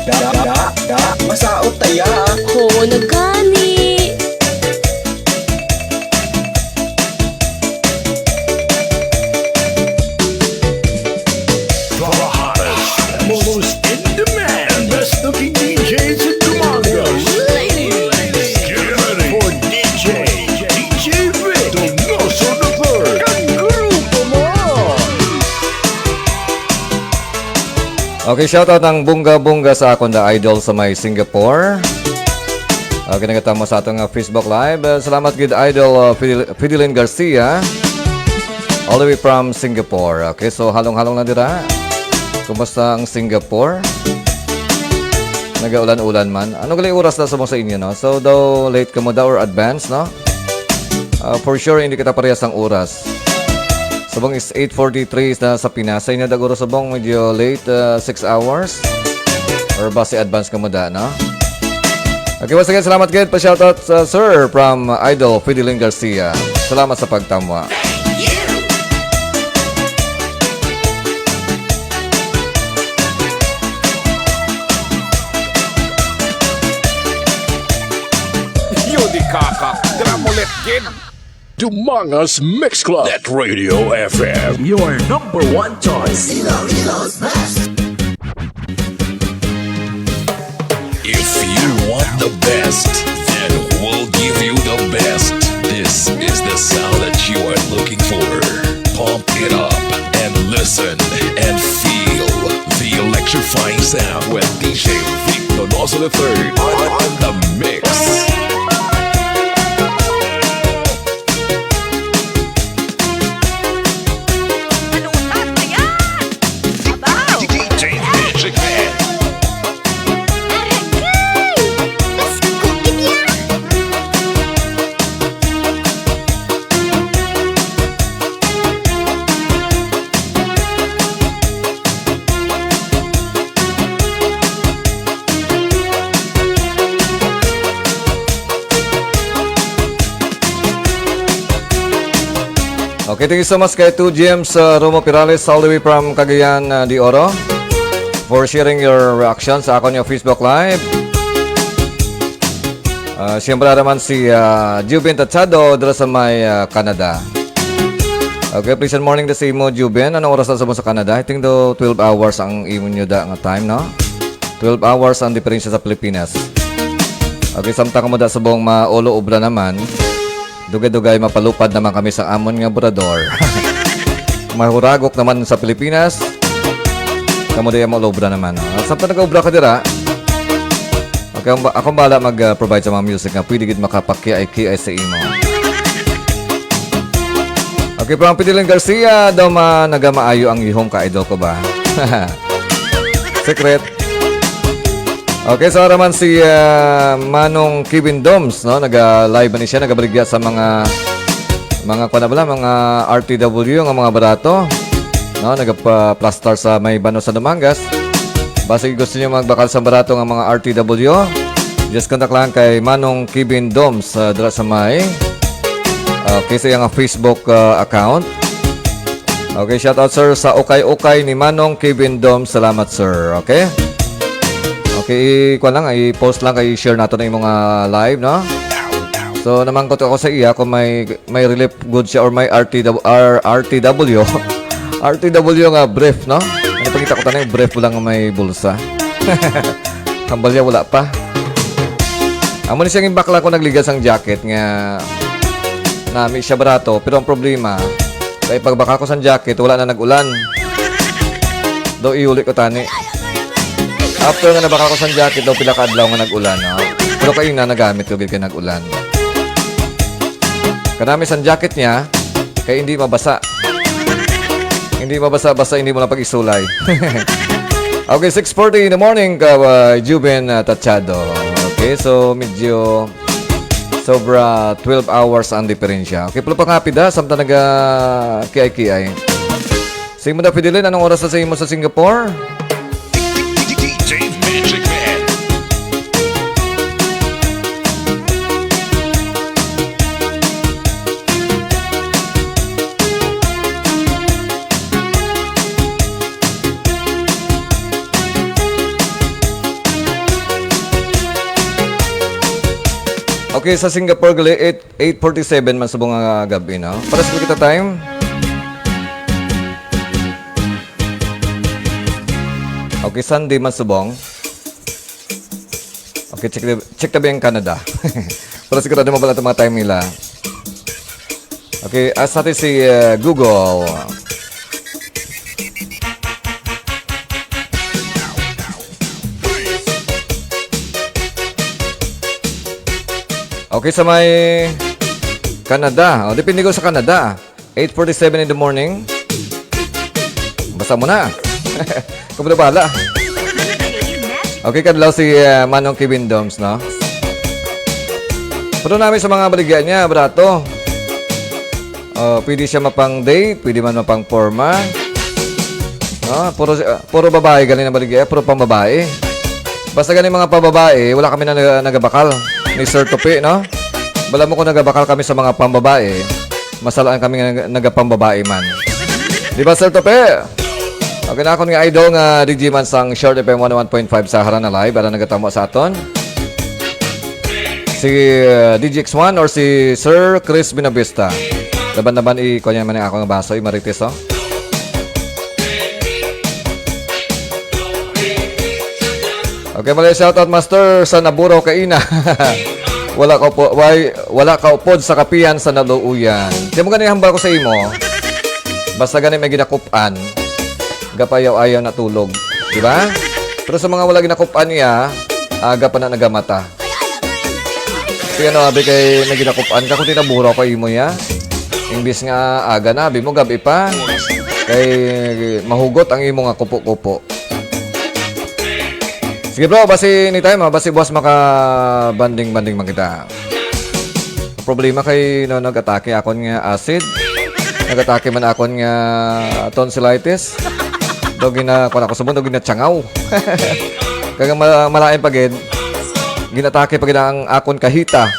Da, da, da, masaot taya. Oo, nagani. The hottest, most in demand, best looking D Js in Dumangas. Ladies, get ready for D J, D J Vic Donoso the third. Kag grupo mo. Okay, shoutout ng bunga-bunga sa akon the idol sa may Singapore. Okay, nagatamo sa atong, uh, Facebook Live. Uh, salamat gid, Idol, uh, Fidel-, Fideline Garcia. All the way from Singapore. Okay, so halong-halong na dira. Kumusta ang Singapore? Nagaulan-ulan man. Ano gali oras na subong sa inyo, no? So, daw late kamo daw or advance, no? Uh, for sure, hindi kita parehas ang oras. Subong is eight forty-three na sa Pinas. Sa inyo, daguro subong medyo late, uh, six hours. Or base advance kamo da, no? Okay, once again, salamat gid. Pa-shoutout sa Sir from Idol Fideline Garcia. Salamat sa pagtamwa. Yo di kaka, Dramulet gid. Dumangas Mix Club at Radio F M. Your number one choice. Ilogilog's best. If you want the best, then we'll give you the best. This is the sound that you are looking for. Pump it up and listen and feel the electrifying sound with D J Vic Donoso the third on, on the mix. Ano na yan? Abaw! D J Magic Man. Aragay! Mas kukit yan! Okay, thank you so much kay two James, uh, Romo Pirales, all the way from Cagayan, uh, de Oro, for sharing your reaction sa akon nga Facebook Live. Uh, siyempre, naman si, uh, Juben Tachado, dira sa may, uh, Canada. Okay, pleasant morning na sa imo, Juben. Anong oras na sa mo sa Canada? I think do twelve hours ang imo nyo da nga time, no? Twelve hours ang diferensya sa Pilipinas. Okay, samtang mo da subong maulo obra naman, dugay-dugay mapalupad naman kami sa amon nga obrador. Mahuragok naman sa Pilipinas. Kamo di mo obra naman. Ah, samtang nag-obra ka dira, okay, ang ba-, akong bala mag-provide sa mga music nga pwede gid makapakiay-kiay sa imo. Okay, from Fideline Garcia, daw ma-, nagamaayo ang ihom ka idol ko ba? Secret. Okay, so ara man si, ah, Manong Kevin Doms, no? Naga-live man ni siya, nagabaligya sa mga, mga, kuwan na bala, mga R T W nga mga barato, no? Nagaplastar sa may Bano sa Dumangas. Basi gusto niyo magbakal sa barato nga mga R T W, just contact lang kay Manong Kevin Doms, ah, dira sa may, ah, kay sa iyang Facebook, ah, account. Okay, shout out, sir, sa ukay-ukay ni Manong Kevin Dom. Salamat, sir. Okay? Okay, i-, kuwan lang, i-post lang kay i-share nato na imong, ah, live, no? So, namangkot ako sa iya kung may, may relief good siya or may R T W, R-, R T W. R T W nga brief, no? Ano pagkita ko tanay, brief lang nga may bulsa. Kambal niya, wala pa. Amo ni siyang imbakla ko nagligas ang jacket nga nami siya barato, pero ang problema, kay pagbakal ko sang jacket, wala na nag-ulan. Daw iuli ko tani. After nga nabakal ko sang jacket, daw pila ka adlaw nga nag-ulan, no? Pero kaina nagamit ko gid kay nag-ulan. Kanami sang jacket niya, kay hindi mabasa. Hindi mabasa, basta hindi mo lang pag-isulay. Okay, six forty in the morning, ka, uh, Juben, uh, Tachado. Okay, so medyo sobra twelve hours ang diferensya. Okay, pero pangapid ha, samtang naga kiay-kiay. Sa imo na, Fidelin, anong oras na sa imo sa Singapore? D J Magic Man. Okay, sa Singapore, gali, eight, eight forty-seven man subong nga gab-i, no? Para sa kita time. Okay, Sunday man subong. Okay, check the, check tabi ang Canada. Para sigurado mo pala itong mga time nila. Okay, as natin si, uh, Google. Okay, sa may Canada. O, depende ko sa Canada. Eight forty-seven in the morning. Basa mo na. Kung bala. Okay, kadlaw si, uh, Manong Kevin Doms, no? Pero namin sa mga baligya niya, barato. Oh, pwede siya mapang date, pwede man mapang forma. Ah, puro, ah, puro babae galing ang baligya, puro pambabae. Basta gani mga pambabae, wala kami na nag-, nagabakal ni Sir Tupi, no? Bala mo kung nagabakal kami sa mga pambabae, masalaan kami nga nag-, nagapambabae man. Di ba, Sir Tupi? Okay na akon nga idol nga D J man sang Short F M one oh one point five sa Harana Live, ara nagatamo sa aton. Si, uh, D J X one or si Sir Chris Binavista. Laban-laban i-, kuha niya man ang akong baso, i-marites, oh. Okay, malay shout out, Master, sa Naburo kaina. Wala ka upo-, way, wala ka upod sa kapihan sa naluuyan. Di mo gani hambal ko sa imo. Basta gani may ginakup-an, gapayaw-ayaw na tulog. Di ba? Pero sa mga wala ginakup-an niya, aga pa na nagamata. Kaya ano, abi, kay may ginakup-an ka, kung tinabura ko imo ya. Imbis nga aga na, abi mo, gabi pa. Kay mahugot ang imo nga kupo-kupo. Sige, bro, basi anytime, ha? Basi buwas maka-bonding-bonding man kita. Problema kay, no, nag-atake akon nga acid. Nag-atake man akon nga tonsillitis. Daw gina-, kuwan ako sa mundo, ginatsangaw. Kag ma-, malain pa gid, ginatake pa gid ang akon kahita.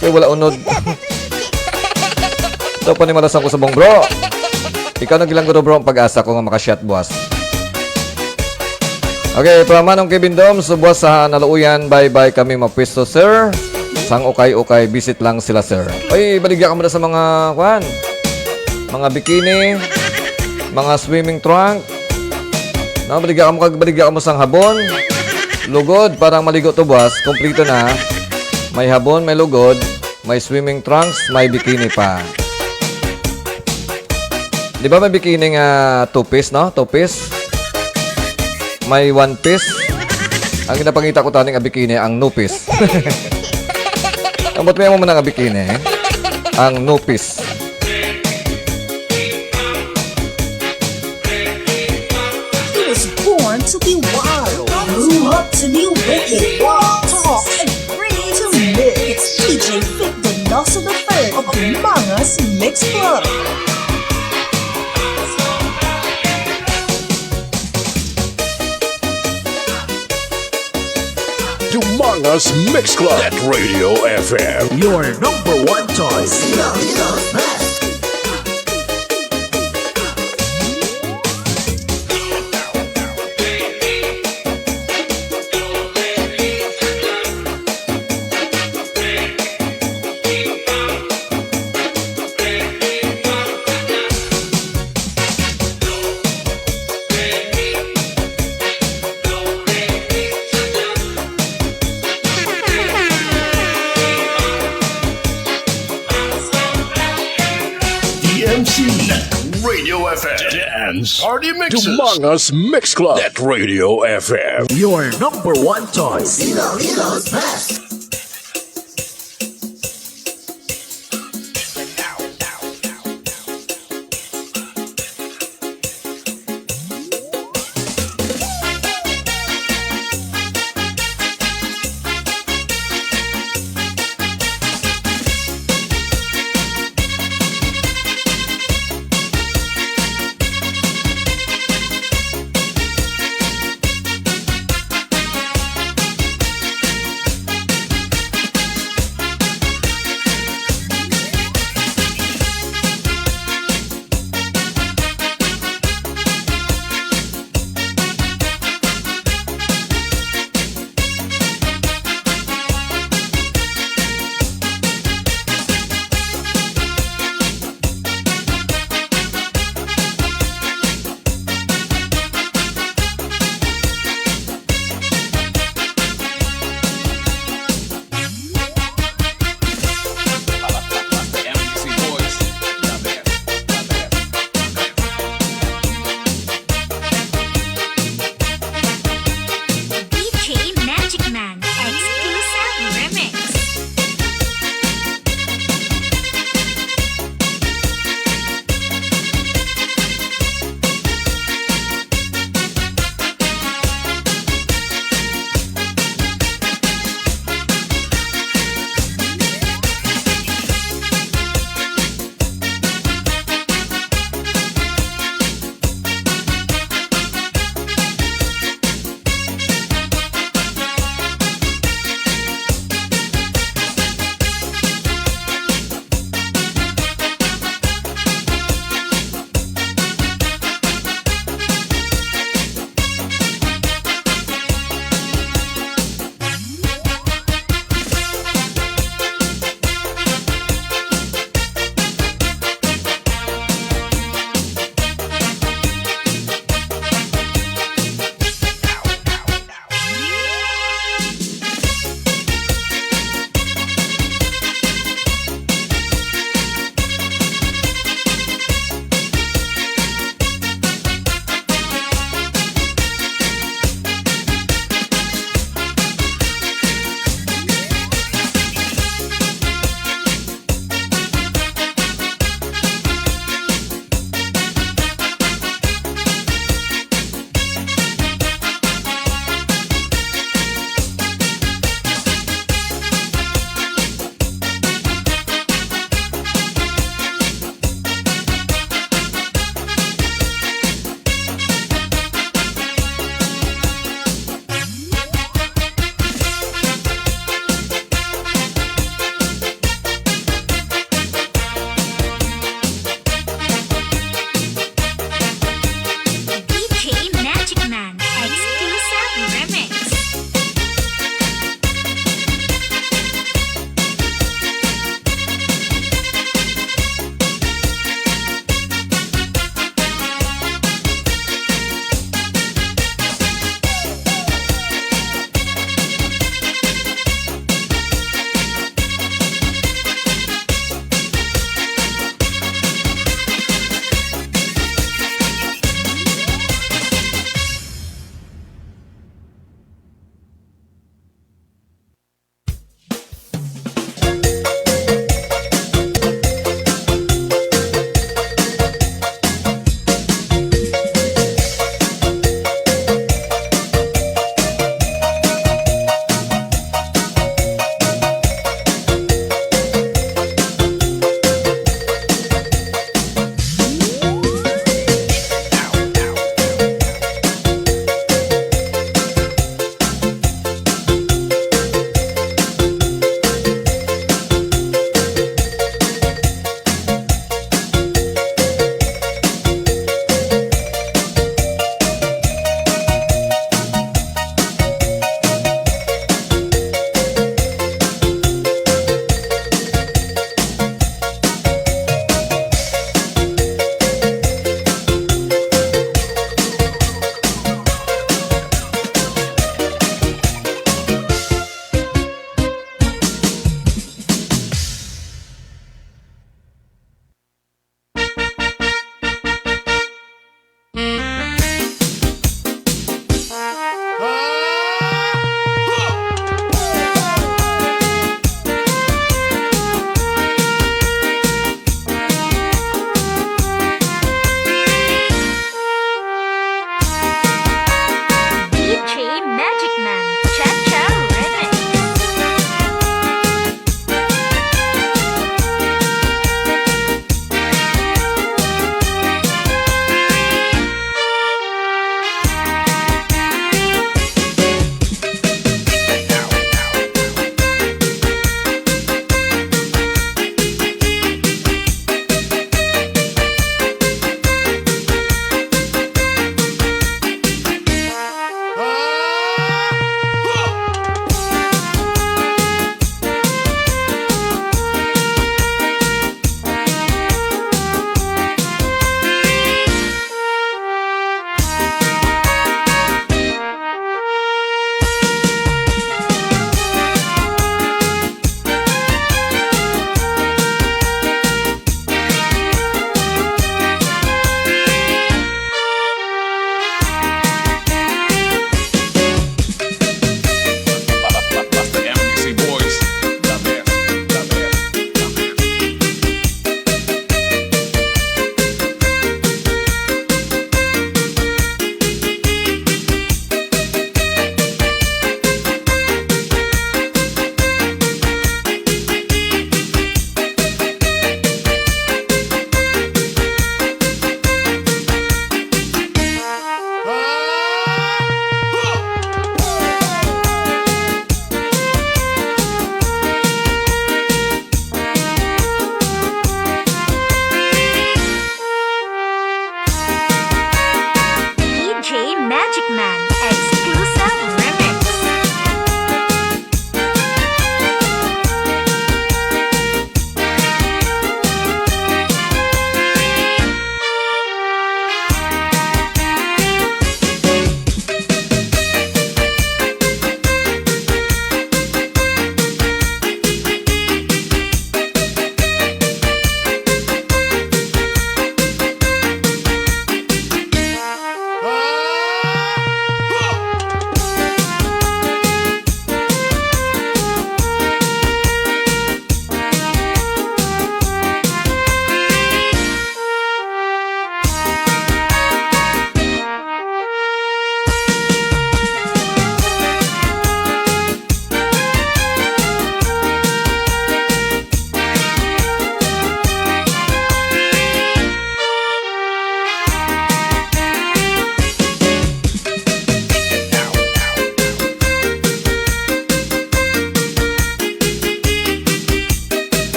Kay wala unod. Ito po ni Malasang Kusubong, bro. Ikaw nagilanggo, bro, ang pag-asa ko nga makashot buwas. Okay, from Manong Kevin Dom, subwas sa Naluuyan, bye-bye kami mapwesto, sir. Sang ukay-ukay, visit lang sila, sir. Oy, baligya ka muna sa mga, kwan, mga bikini, mga swimming trunk. No, baligya ka mo, kag baligya ka mo sang habon. Lugod, parang maligo to, buwas. Kompleto na. May habon, may lugod, may swimming trunks, may bikini pa. Di ba may bikini nga two-piece, no? Two-piece? May one-piece? Ang ginapangita ko tani nga bikini, ang nupis. Ang ba't may mo man nga bikini? Ang nupis. He was born to be wild, grew up to be wicked, tall and free to live. It's D J Fit Donoso the third of the Mangas Mix Club. Dumangas Mix Club at Radio F M. Your number one choice. D M C, Radio F M, Dance Party Mixes. Dumangas Mix Club at Radio F M. Your number one choice.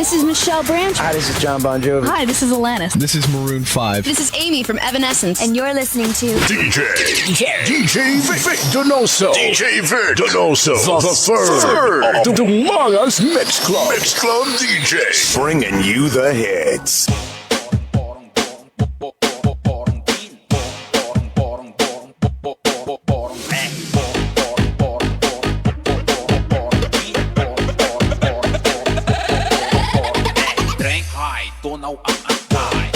This is Michelle Branch. Hi, this is John Bon Jovi. Hi, this is Alanis. This is Maroon five. This is Amy from Evanescence. And you're listening to D J, D J Vic, Vic Donoso. D J Vic Donoso, the, the third of the Dumangas Mix Club. Mix Club D Js, bringing you the hits. D J R P Bomb Remix. Drink high, tunaw ang atay.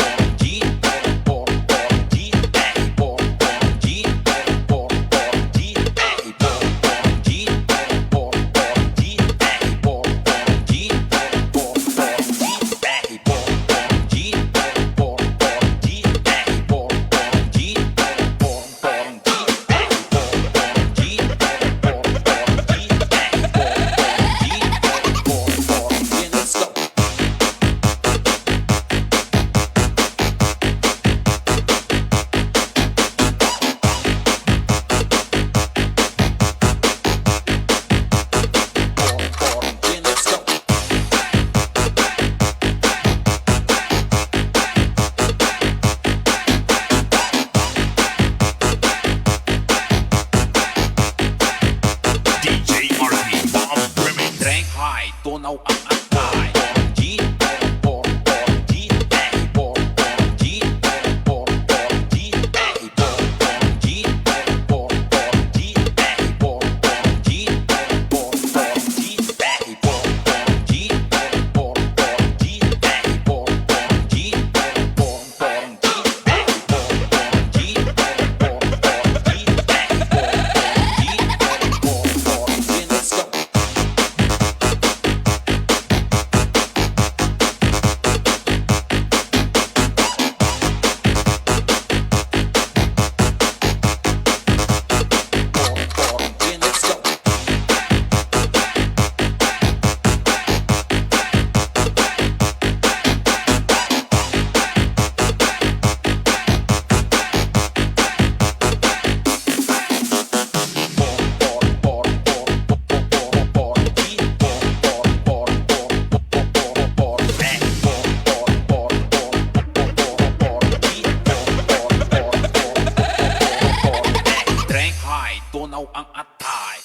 Drink high, tunaw ang atay.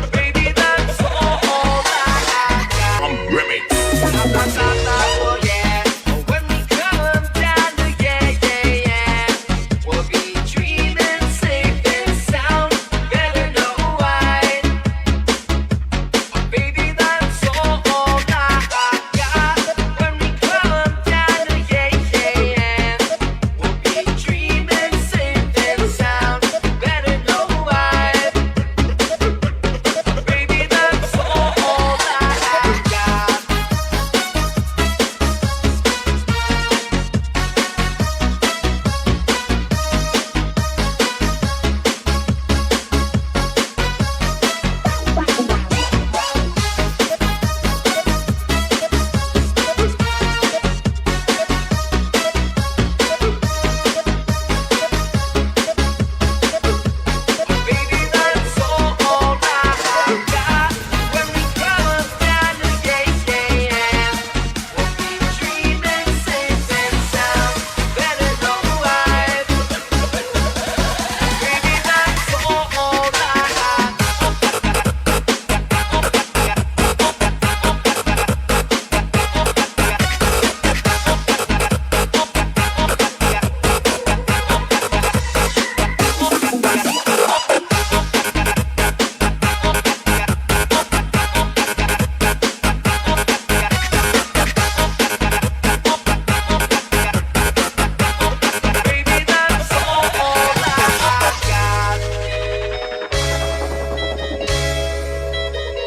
Baby, that's all I got. Remix.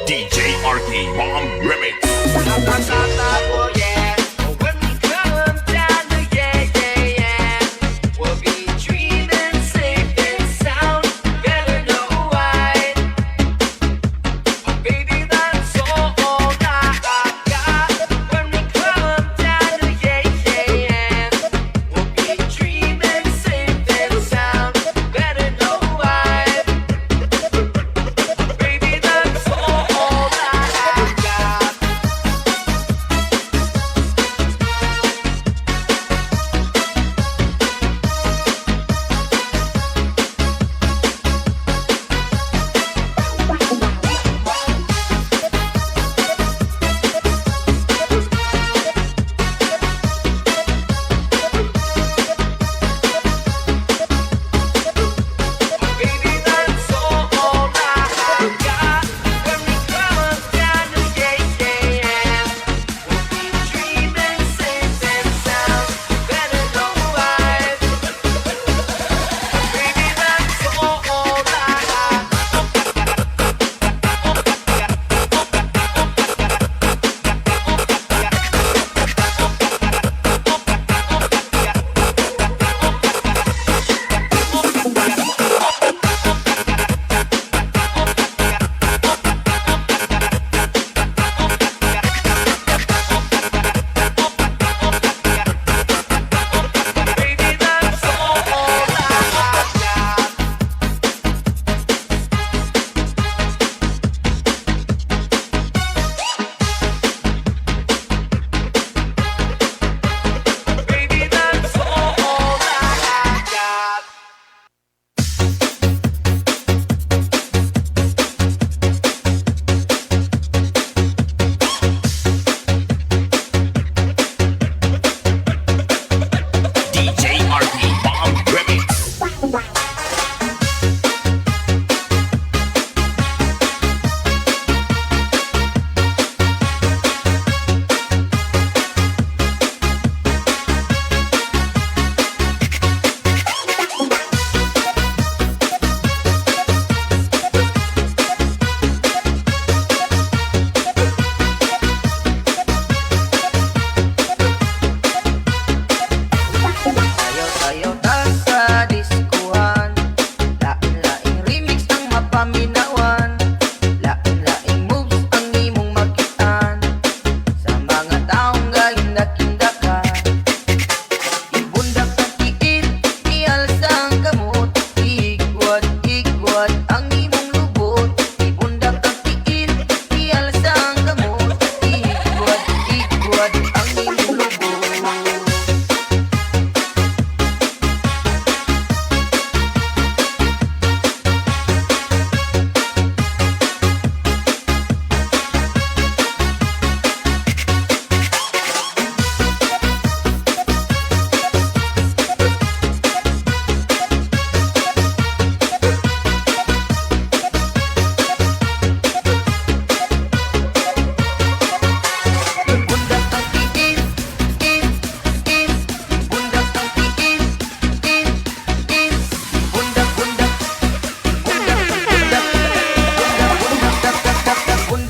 D J R K Bomb Remix.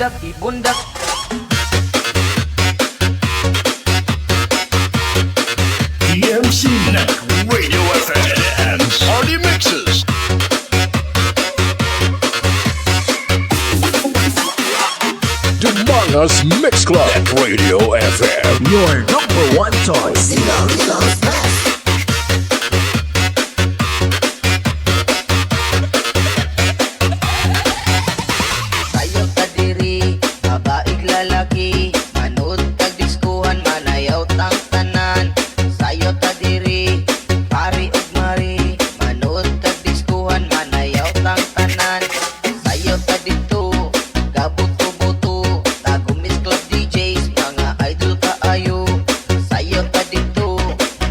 Bundak, ibundak. D M C Net Radio F M and Party Mixes. Dumangas Mix Club at Radio F M. Your number one choice. Iloilo's best. Sayo ta diri, babaig lalaki, manood kag diskuhan, manayaw tang tanan. Sayo ta diri, pari ug mari, manood kag diskuhan, manayaw tang tanan. Sayo ta didto, gabuto-buto, tago Miss Club D Js, mga idol kaayo. Sayo ta didto,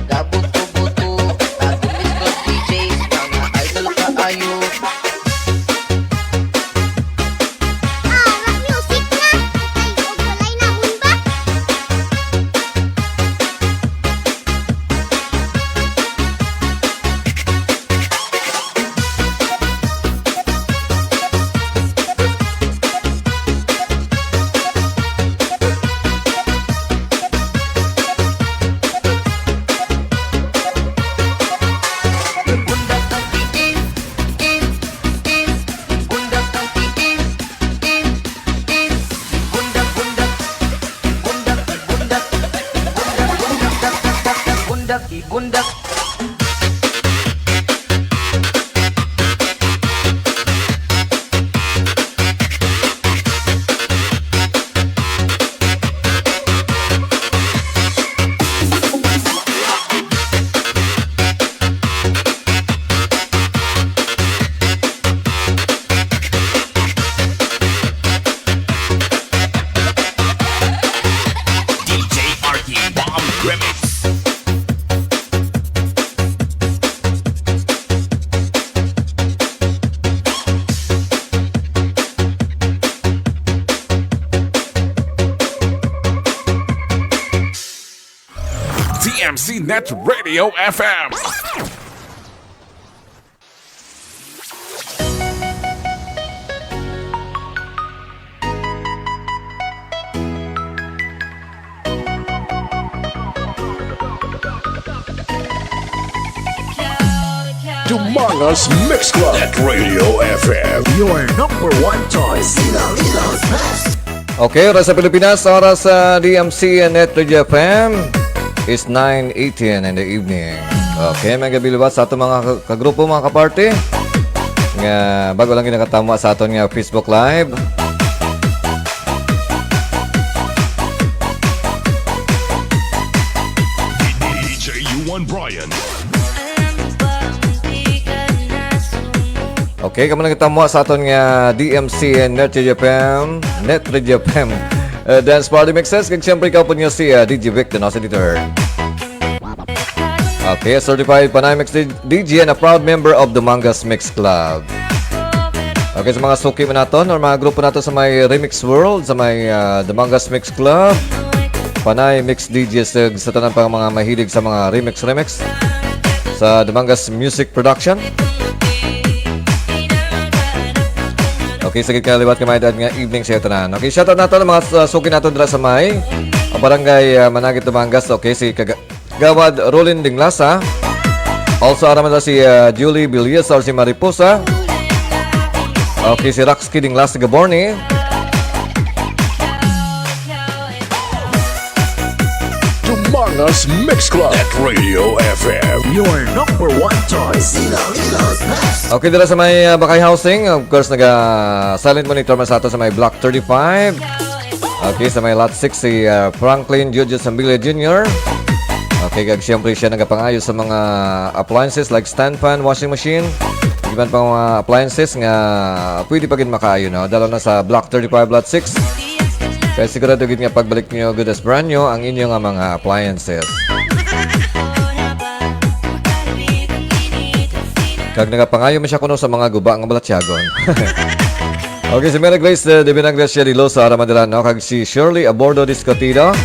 gabuto-buto, tago Miss Club D Js, mga idol kaayo. Ah, rock music na. Ay, og walay na, Honda. Bundak, ibundak. D J R T Bomb Remix. D M C Net Radio F M. Dumangas Mix Club at Radio F M. Your number one choice. Iloilo's best. Okay, oras sa Pilipinas, oras sa D M C Net Radio F M is nine eighteen in the evening. Okay, may gabi liwat sa aton mga ka-, kagrupo, mga kaparty, nga bago lang ginakatamwa sa aton nga Facebook Live. D J Juan Brian. Okay, kamo lang kita mo sa aton nga D M C Net Radio F M, Net Radio F M, uh, Dance Party Mixes. Kag siyempre, ikaw po niyo si, uh, D J Vic, the Nasa Dito. Okay, a certified Panay Mix D-, D J and a proud member of the Mangas Mix Club. Okay, sa mga suki mo naton or mga grupo nato sa may Remix World, sa may, uh, The Mangas Mix Club, Panay Mix D Js, uh, sa tanan pa mga mahilig sa mga remix, remix sa The Mangas Music Production. Okay, sa gid ka liwat ka may edad nga evening sa tanan. Okay, shoutout nato ang mga, uh, suki nato dira sa may, uh, barangay, uh, Managit, Dumangas. Okay, si Kaga-, Gawad Rolin Dinglasa. Also, ara man si, uh, Julie Villas or si Mariposa. Okay, si Raxky Dinglasa Gaborni. Dumangas Mix Club at Radio F M. Your number one choice. Iloilo's best. Okay, dira sa may, uh, Bakay Housing, of course, naga-silent monitor man sa ato sa may Block thirty-five. Okay, sa may Lot six, si, uh, Franklin Jojo Sambilla Junior Okay, kag siyempre siya nagapangayo sa mga appliances like stand fan, washing machine, iban pang mga appliances nga pwede pa gid makaayo, no? Dala na sa Block thirty-five, Lot six. Kaya sigurado gid nga pagbalik niyo good as brand new ang inyo nga mga appliances. Kag nagapangayo man siya kuno sa mga guba nga balatyagon. Okay, si Mary Grace, eh, de Vinagre siya di Losa, ara man dira, no? Kag si Shirley Abordo Discotido.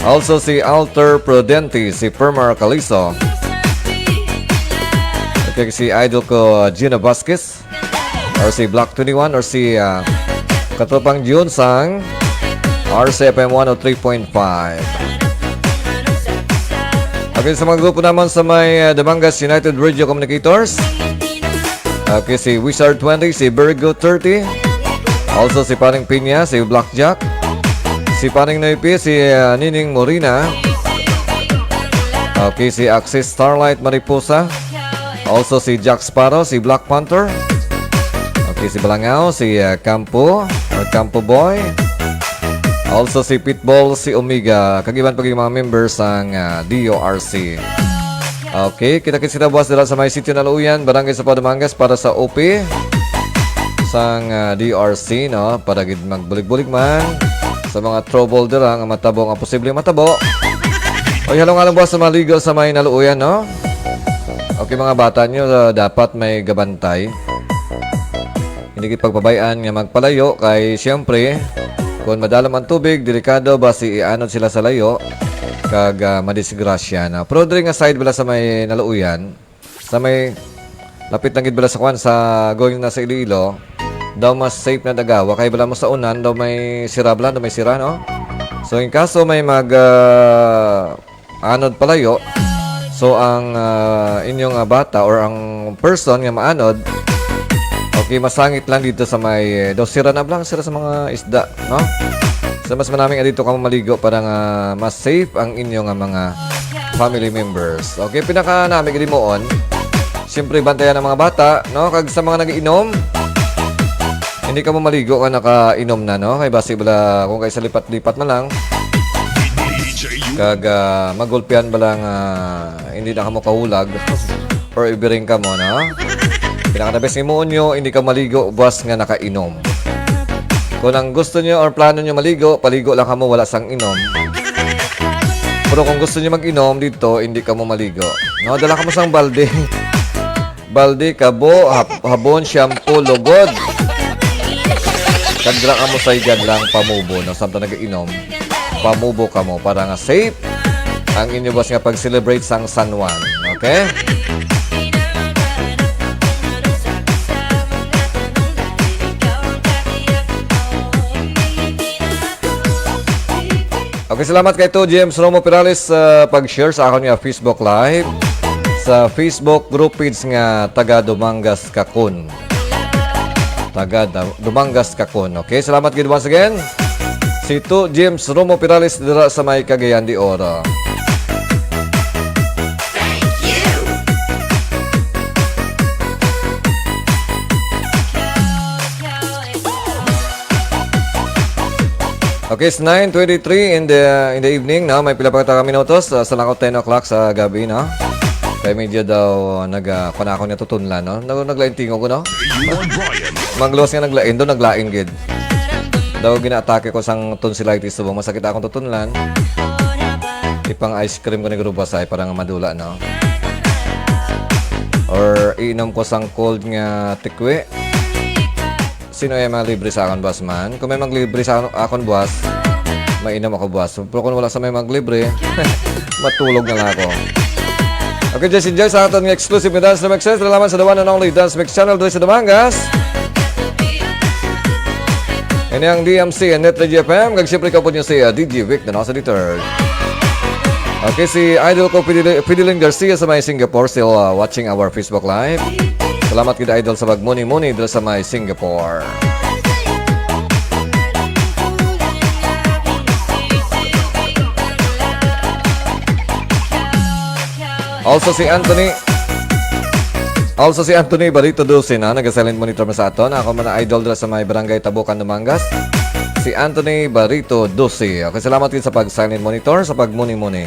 Also si Alter Prudente, si Permar Caliso. Okay, si idol ko, Gina Vasquez. Or si Black twenty-one, or si, ah, Katropang June sang R C F M one oh three point five. Okay, sa mga grupo naman sa may, uh, Damangas United Radio Communicators. Okay, si Wizard twenty, si Virgo thirty. Also si Paring Pinya, si Blackjack. Si Paring Noipi, si, uh, Nining Morina. Okay, si Axis Starlight Mariposa. Also si Jack Sparrow, si Black Panther. Okay, si Balangao, si, uh, Campo, or Campo Boy. Also si Pitbull, si Omega, kag iban pa gid mga members sang, uh, D O R C. Okay, kita-kits kita buwas dira sa may Sitio Naluyan, Barangay Sabao, Dumangas para sa O P sang, uh, D O R C, no? Para gid magbulig-bulig man sa mga trouble dira nga matabo, nga posible matabo. Oy, halong-halong buwas sa maligo sa may Naluyan, no? Okay, mga bata nyo, uh, dapat may gabantay. Hindi gid pagpabay-an nga magpalayo kay, siyempre, kung madalom ang tubig, delikado basi ianod sila sa layo kag, ah, madisgrasya na. Pero diri nga side bala sa may Naluyan, sa may lapit lang gid bala sa kwan, sa going na sa Iloilo, daw mas safe na Dagawa kay bala mo sa unan daw may sira bala, daw may sira, no? So, in kaso may mag, ah, anod palayo. So, ang, ah, inyong, ah, bata or ang person nga maanod, okay, masangit lang dito sa may, eh, daw sira na lang sila sa mga isda, no? So, mas manami nga dito kamo maligo para nga mas safe ang inyo nga mga family members. Okay, pinaka nami gid moon. Siyempre, bantayan ang mga bata, no? Kag sa mga nag-iinom, hindi kamo maligo nga nakainom na, no? Kay basi bala, kung kay sa lipat-lipat man lang, kag, ah, magulpihan bala nga hindi na kamo kahulag or ibiring kamo, no? Pinaka-the best nga himuon nyo, hindi ka maligo buwas nga nakainom. Kung ang gusto nyo or plano nyo maligo, paligo lang kamo, wala sang inom. Pero kung gusto nyo mag-inom dito, hindi kamo maligo. No, dala kamo sang balde. Balde, kabo, hap-, habon, shampoo, lugod. Kag dira kamo sa higad lang pamubo, no? Samtang nag-iinom, pamubo kamo para nga safe ang inyo buwas nga pag-celebrate sang San Juan. Okay? Okay, salamat kay to James Romo Perales sa pag-share sa akon nga Facebook Live, sa Facebook group page nga Taga Dumangas Kakon. Taga Da-, Dumangas Kakon. Okay, salamat gid once again. Si to James Romo Perales dira sa may Cagayan de Oro. Okay, it's nine twenty-three in the, in the evening, no? May pila pa kita ka minutos, uh, sa langkot ten o'clock sa gabi, no? Kay medyo daw nag, uh, panakon nga tutunlan, no? Nag-, naglain tingog ko, no? Manglos nga naglain, daw naglain gid. Daw ginaatake ko sang tonsillitis, subong masakit akong tutunlan. Ipang ice cream ko ni Guru Basay para nga madula, no? Or iinom ko sang cold nga tikwi. Sino ay mga libre sa akon, boss man? Kung may maglibre sa akon, akon, boss, mainom ako, boss. Pero kung wala sa may maglibre, matulog na lang ako. Okay, Jesse Joy, sa aton nga exclusive nga dance na mixes, nalaman sa the one and only Dance Mix Channel diri sa Dumangas. Ini ang D M C and Net Radio F M, kag siyempre, kapod niyo si, uh, D J Vic, the Nasa the Third. Okay, si idol ko, Fidel-, Fidelin Garcia sa may Singapore, still, uh, watching our Facebook Live. Salamat gid, idol, sa pagmuni-muni dira sa may Singapore. Also si Anthony. Also si Anthony Barito Dose na naga-silent monitor man sa aton. Ako man ang idol dira sa may Barangay Tabukan, Dumangas. Si Anthony Barito Dose. Okay, salamat gid sa pag-silent monitor, sa pagmuni-muni.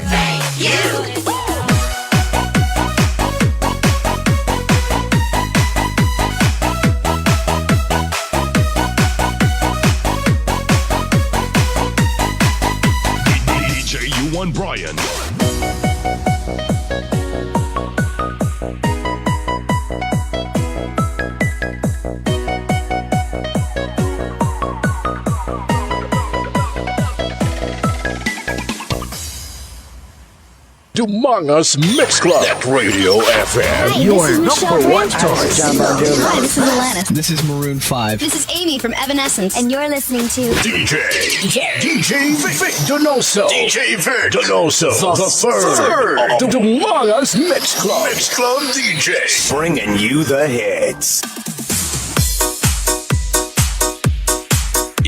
D J U one Brian. Dumangas Mix Club at Radio F M. Hi, this is Michelle Branch. Hi, this is Alanis. This is Maroon five. This is Amy from Evanescence. And you're listening to D J, D J Vic, Vic Donoso. D J Vic Donoso the third. The Dumangas Mix Club. Mix Club D J. Bringing you the hits.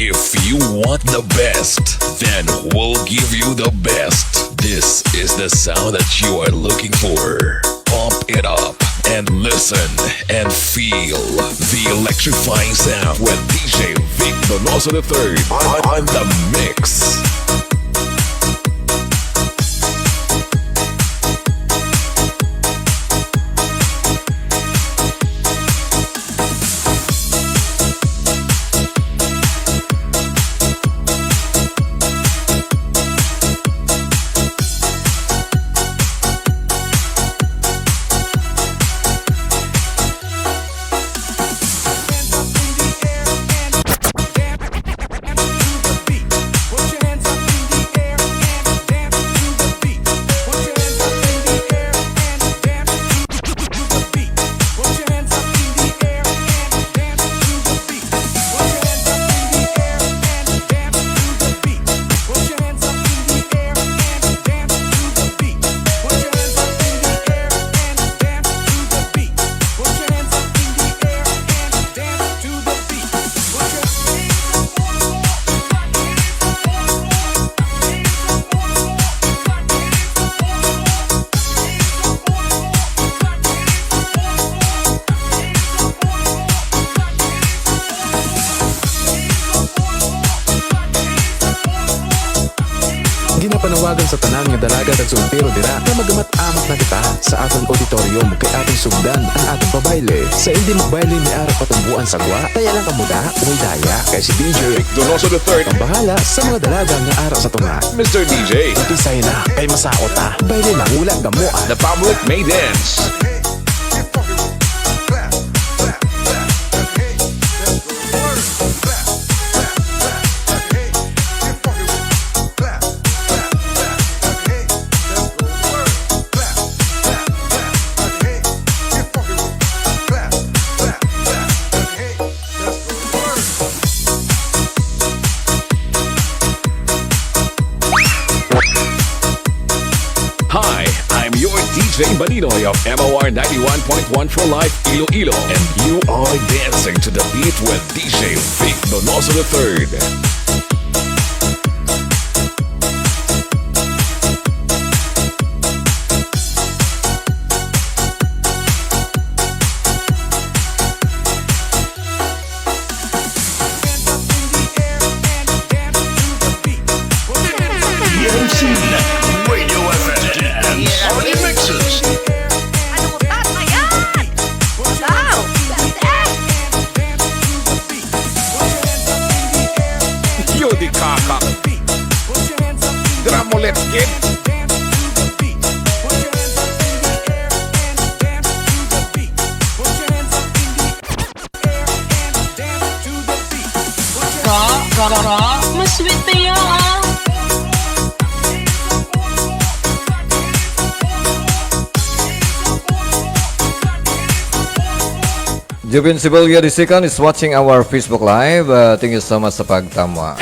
If you want the best, then we'll give you the best. This is the sound that you are looking for. Pump it up and listen and feel the electrifying sound with D J Vic Donoso the third on, on the mix. Ginapanawagan sa tanan nga dalaga kag soltero dira nga magamat-amat na kita sa aton auditorium kay aton sugdan ang aton pabayle. Sa indi magbayle may ara patumboan sa gwa, kaya lang kamo da, way daya. Kay si D J Donoso the third ang bahala sa mga dalaga nga ara sa tunga. Mister D J. Umpisa na, kay masaot ta. Bayle na, wala gamo, ah. The public may dance. Hi, I'm your D J Balinoy of M O R ninety-one point one for Life Iloilo, and you are dancing to the beat with D J Vic Donoso the third. Radio F M. Ano ba yan? Wow! Yo, di kaka. Dira mo, let's get. Ka, ka, ka, mas sweet niya, ah. Jubin Sibulia the second is watching our Facebook Live. Uh, thank you so much sa pagtamwa.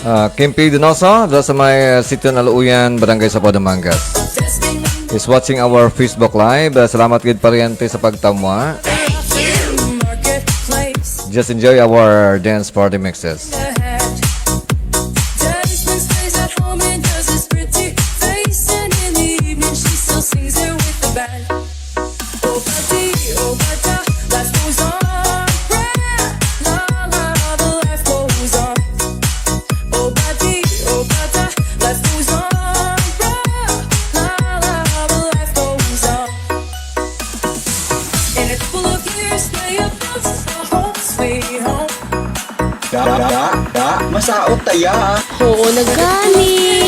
Ah, Kimpi Donoso, dala sa may, ah, Sitio Naluuyan, Barangay Sabado Mangas. Is watching our Facebook Live. Ah, salamat gid, paryente, sa pagtamwa. Just enjoy our dance party mixes. Da, da, da, masaot taya. Oo na gani.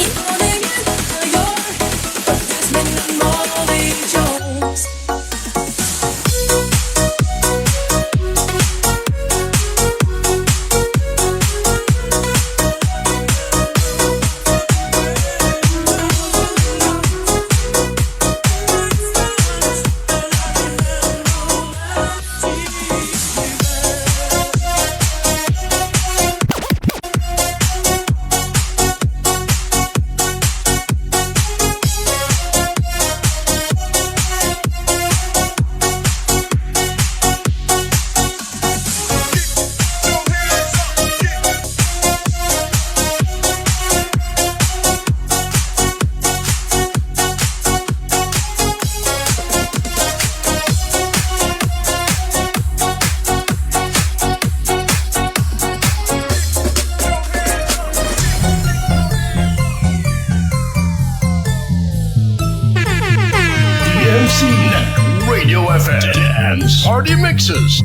D M C Net Radio F M Dance Party Mixes.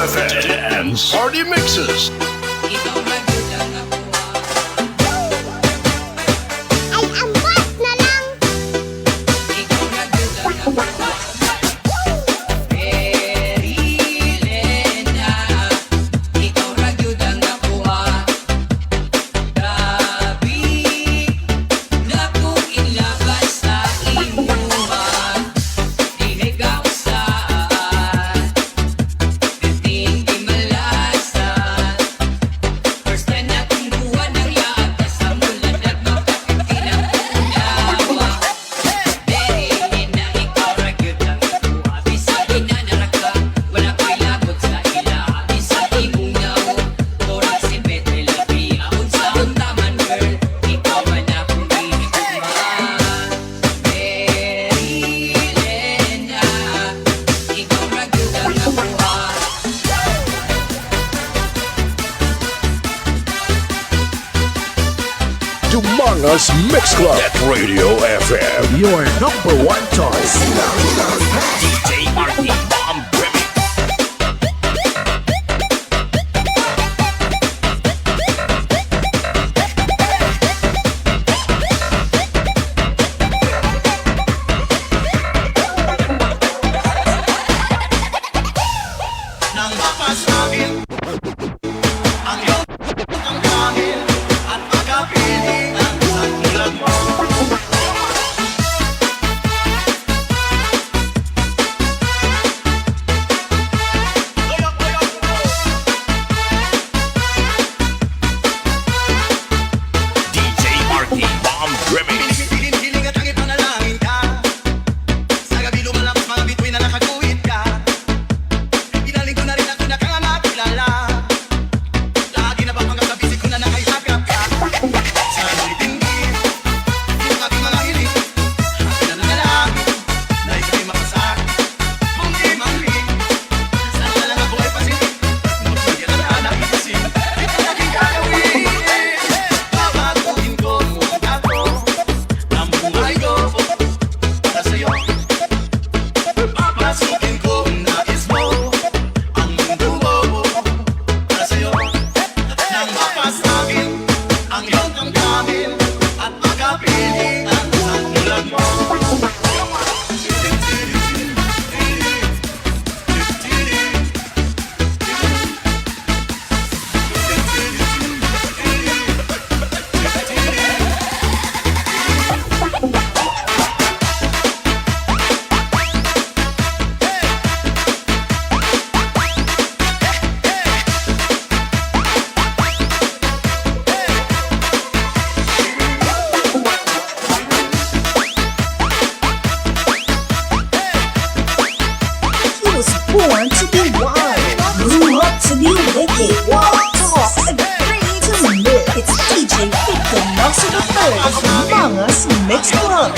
Dance Party Mixes. Ay, ambot na lang. Dumangas Mix Club at Radio F M. Your number one choice. D J R T Bomb Remix. Nang mapasabi ang iyong ang dahil at makapiling ang santulan mo. D J R T Bomb Remix. Hiling-hiling at ang ipanalangin ka. Sa gabi lumalabas mga bituin na nakaguhit ka. Inaling ko na rin ako na kaya makilala. Lagi na ba mga sabi si ko na nakahirap ka? Sa tingin, yung aking mga hiling, akin na lang, na ikaw'y makasakit. Kung di man rin, sana na lang ako ay pasin. Kung di ka na naisip, ito laging gagawin. Babaguhin ko ang ako, ang buhay ko, para sa'yo. Papasukin ko ang nais mo, ang mundo mo, para sa'yo. Nang mapasagin ang iyong damdamin at makapiling ang santulan mo. He was born to be wild, grew up to be wicked, walk, talk, and pray to live. It's D J Victor Nelson the third of the Mangas Mix Club.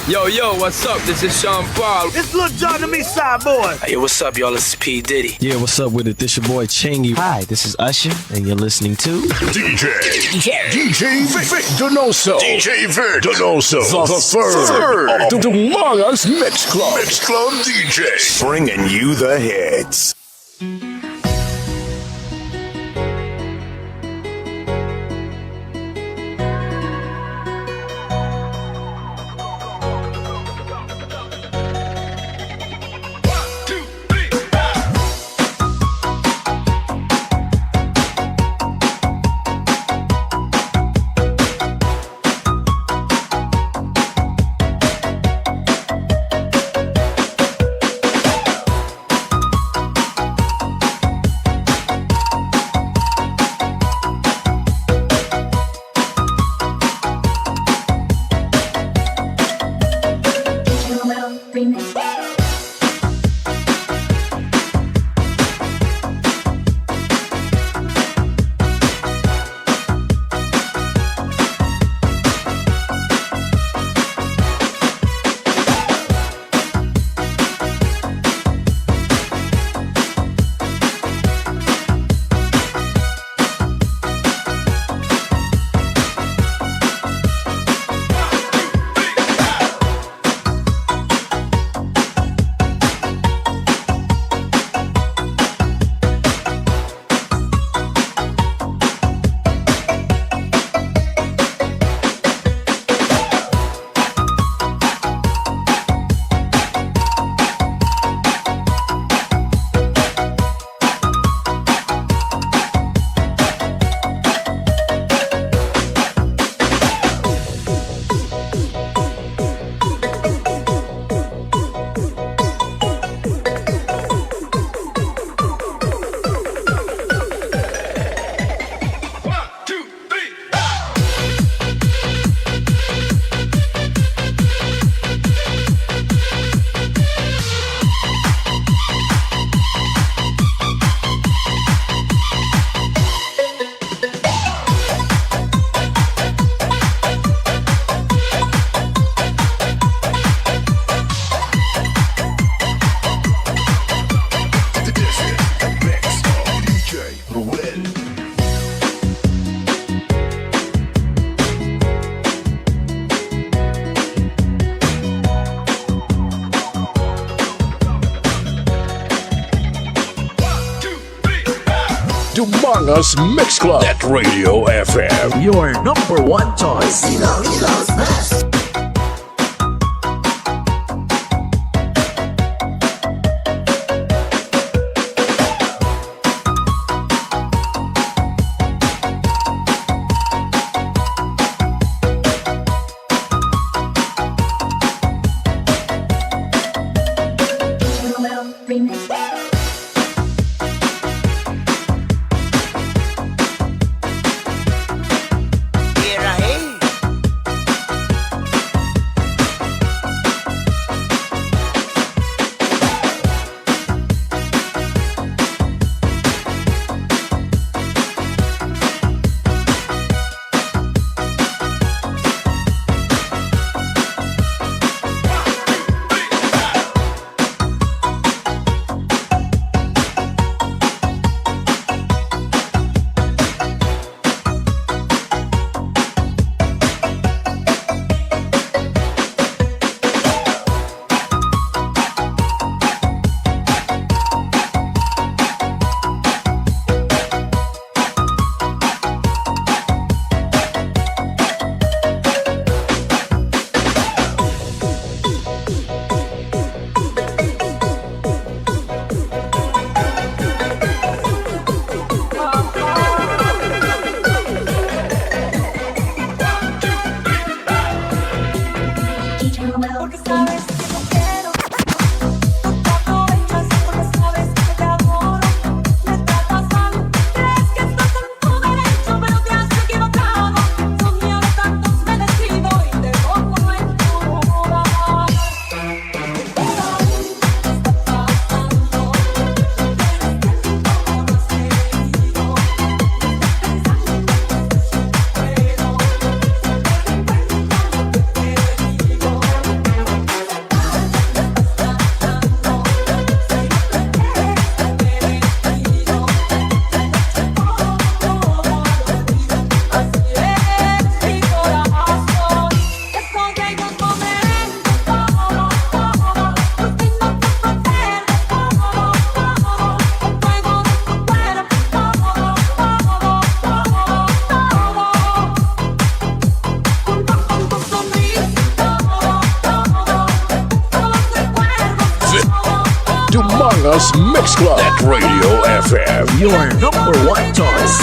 Yo, yo, what's up? This is Sean Paul. It's Lil Jon, the East Side Boy. Hey, what's up, y'all? It's P Diddy. Yeah, what's up with it? This your boy Chingy. Hi, this is Usher, and you're listening to D J, D J, D J Vic, Vic Donoso. D J Vic Donoso, the third of the Mangas Mix Club. Mix Club D J. Bringing you the hits. Us Mix Club at Radio F M. Your number one choice. Iloilo's best. Dumangas Mix Club at Radio F M. Your number one choice.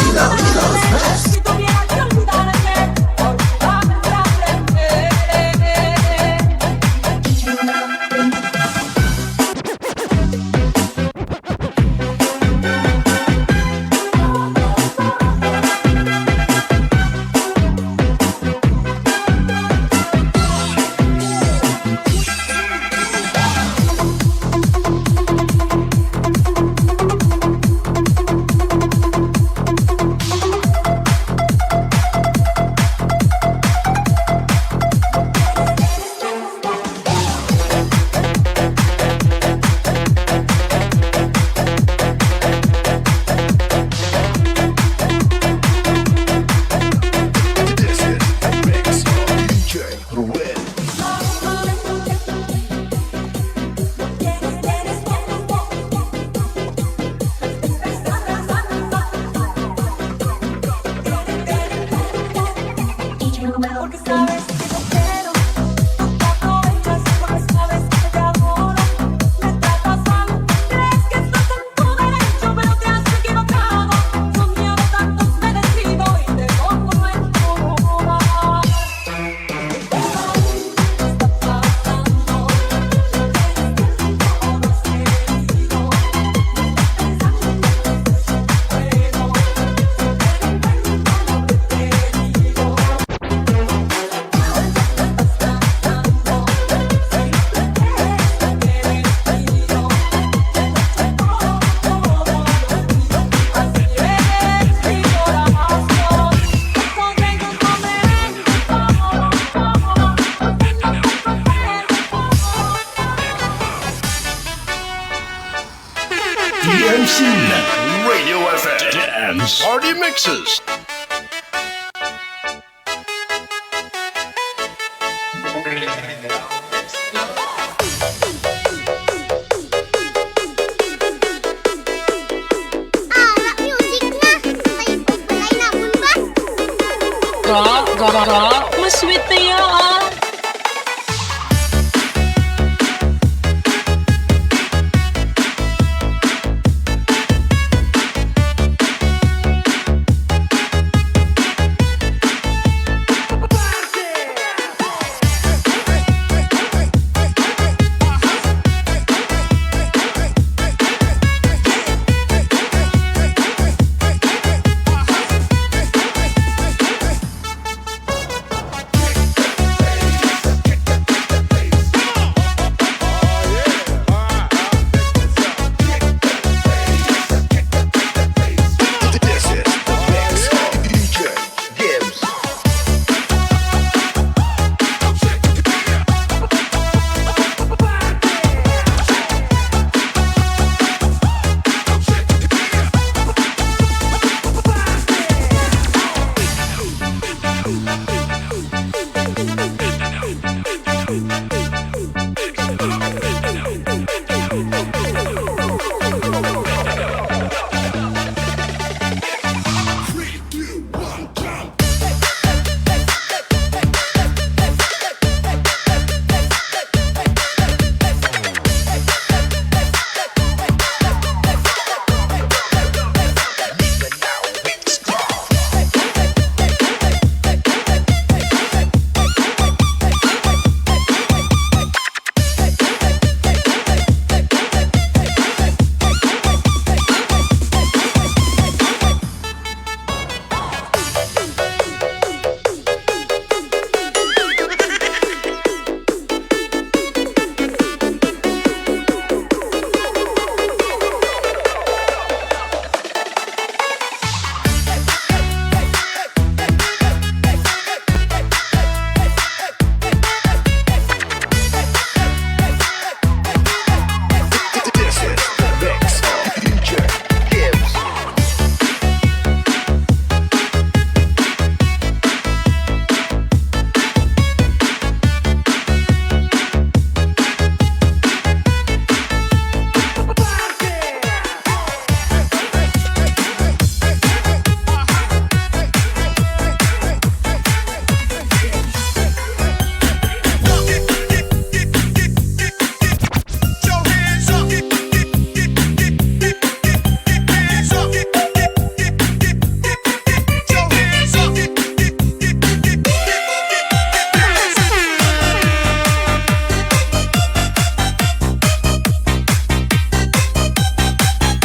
D M C Network Radio F M Dance Party Mixes. Ga, ga, ga, ga. Masweet na yan.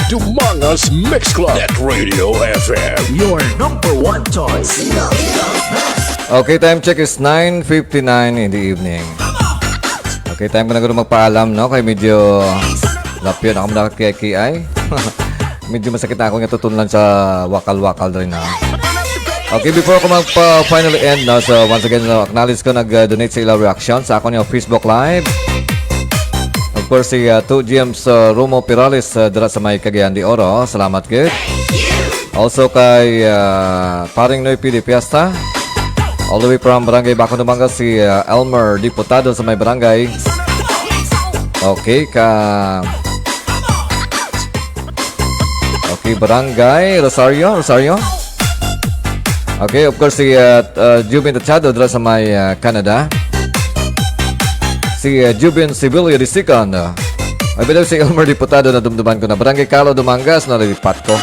Dumangas Mix Club at Radio F M. Your number one choice. Okay, time check is nine fifty-nine in the evening. Okay, time ko na guro magpaalam, no? Kay medyo lapyo na ako muna kay K I. Medyo masakit na ako nga tutunlan sa wakal-wakal rin, ha? Okay, before ako magpa-finally end, no? So, once again, no, acknowledge ko nag-donate sa ilang reaction sa akon yung Facebook Live. Of course, si, uh, two G M's, uh, Romo Perales, uh, dira sa may Cagayan de Oro. Salamat, good. Also kay, uh, Paring Noy P D Fiesta. All the way from Barangay Bacong, Dumangas, si, uh, Elmer Diputado sa may barangay. Okay, ka Okay, Barangay Rosario, Rosario. Okay, of course, si, uh, uh, Jubin Tachado dira sa may, uh, Canada. Si, uh, Jubin Sibilio the second. Uh, ay, bitaw si Elmer Diputado na dumduman ko na. Barangay Calao, Dumangas, nalipat ko.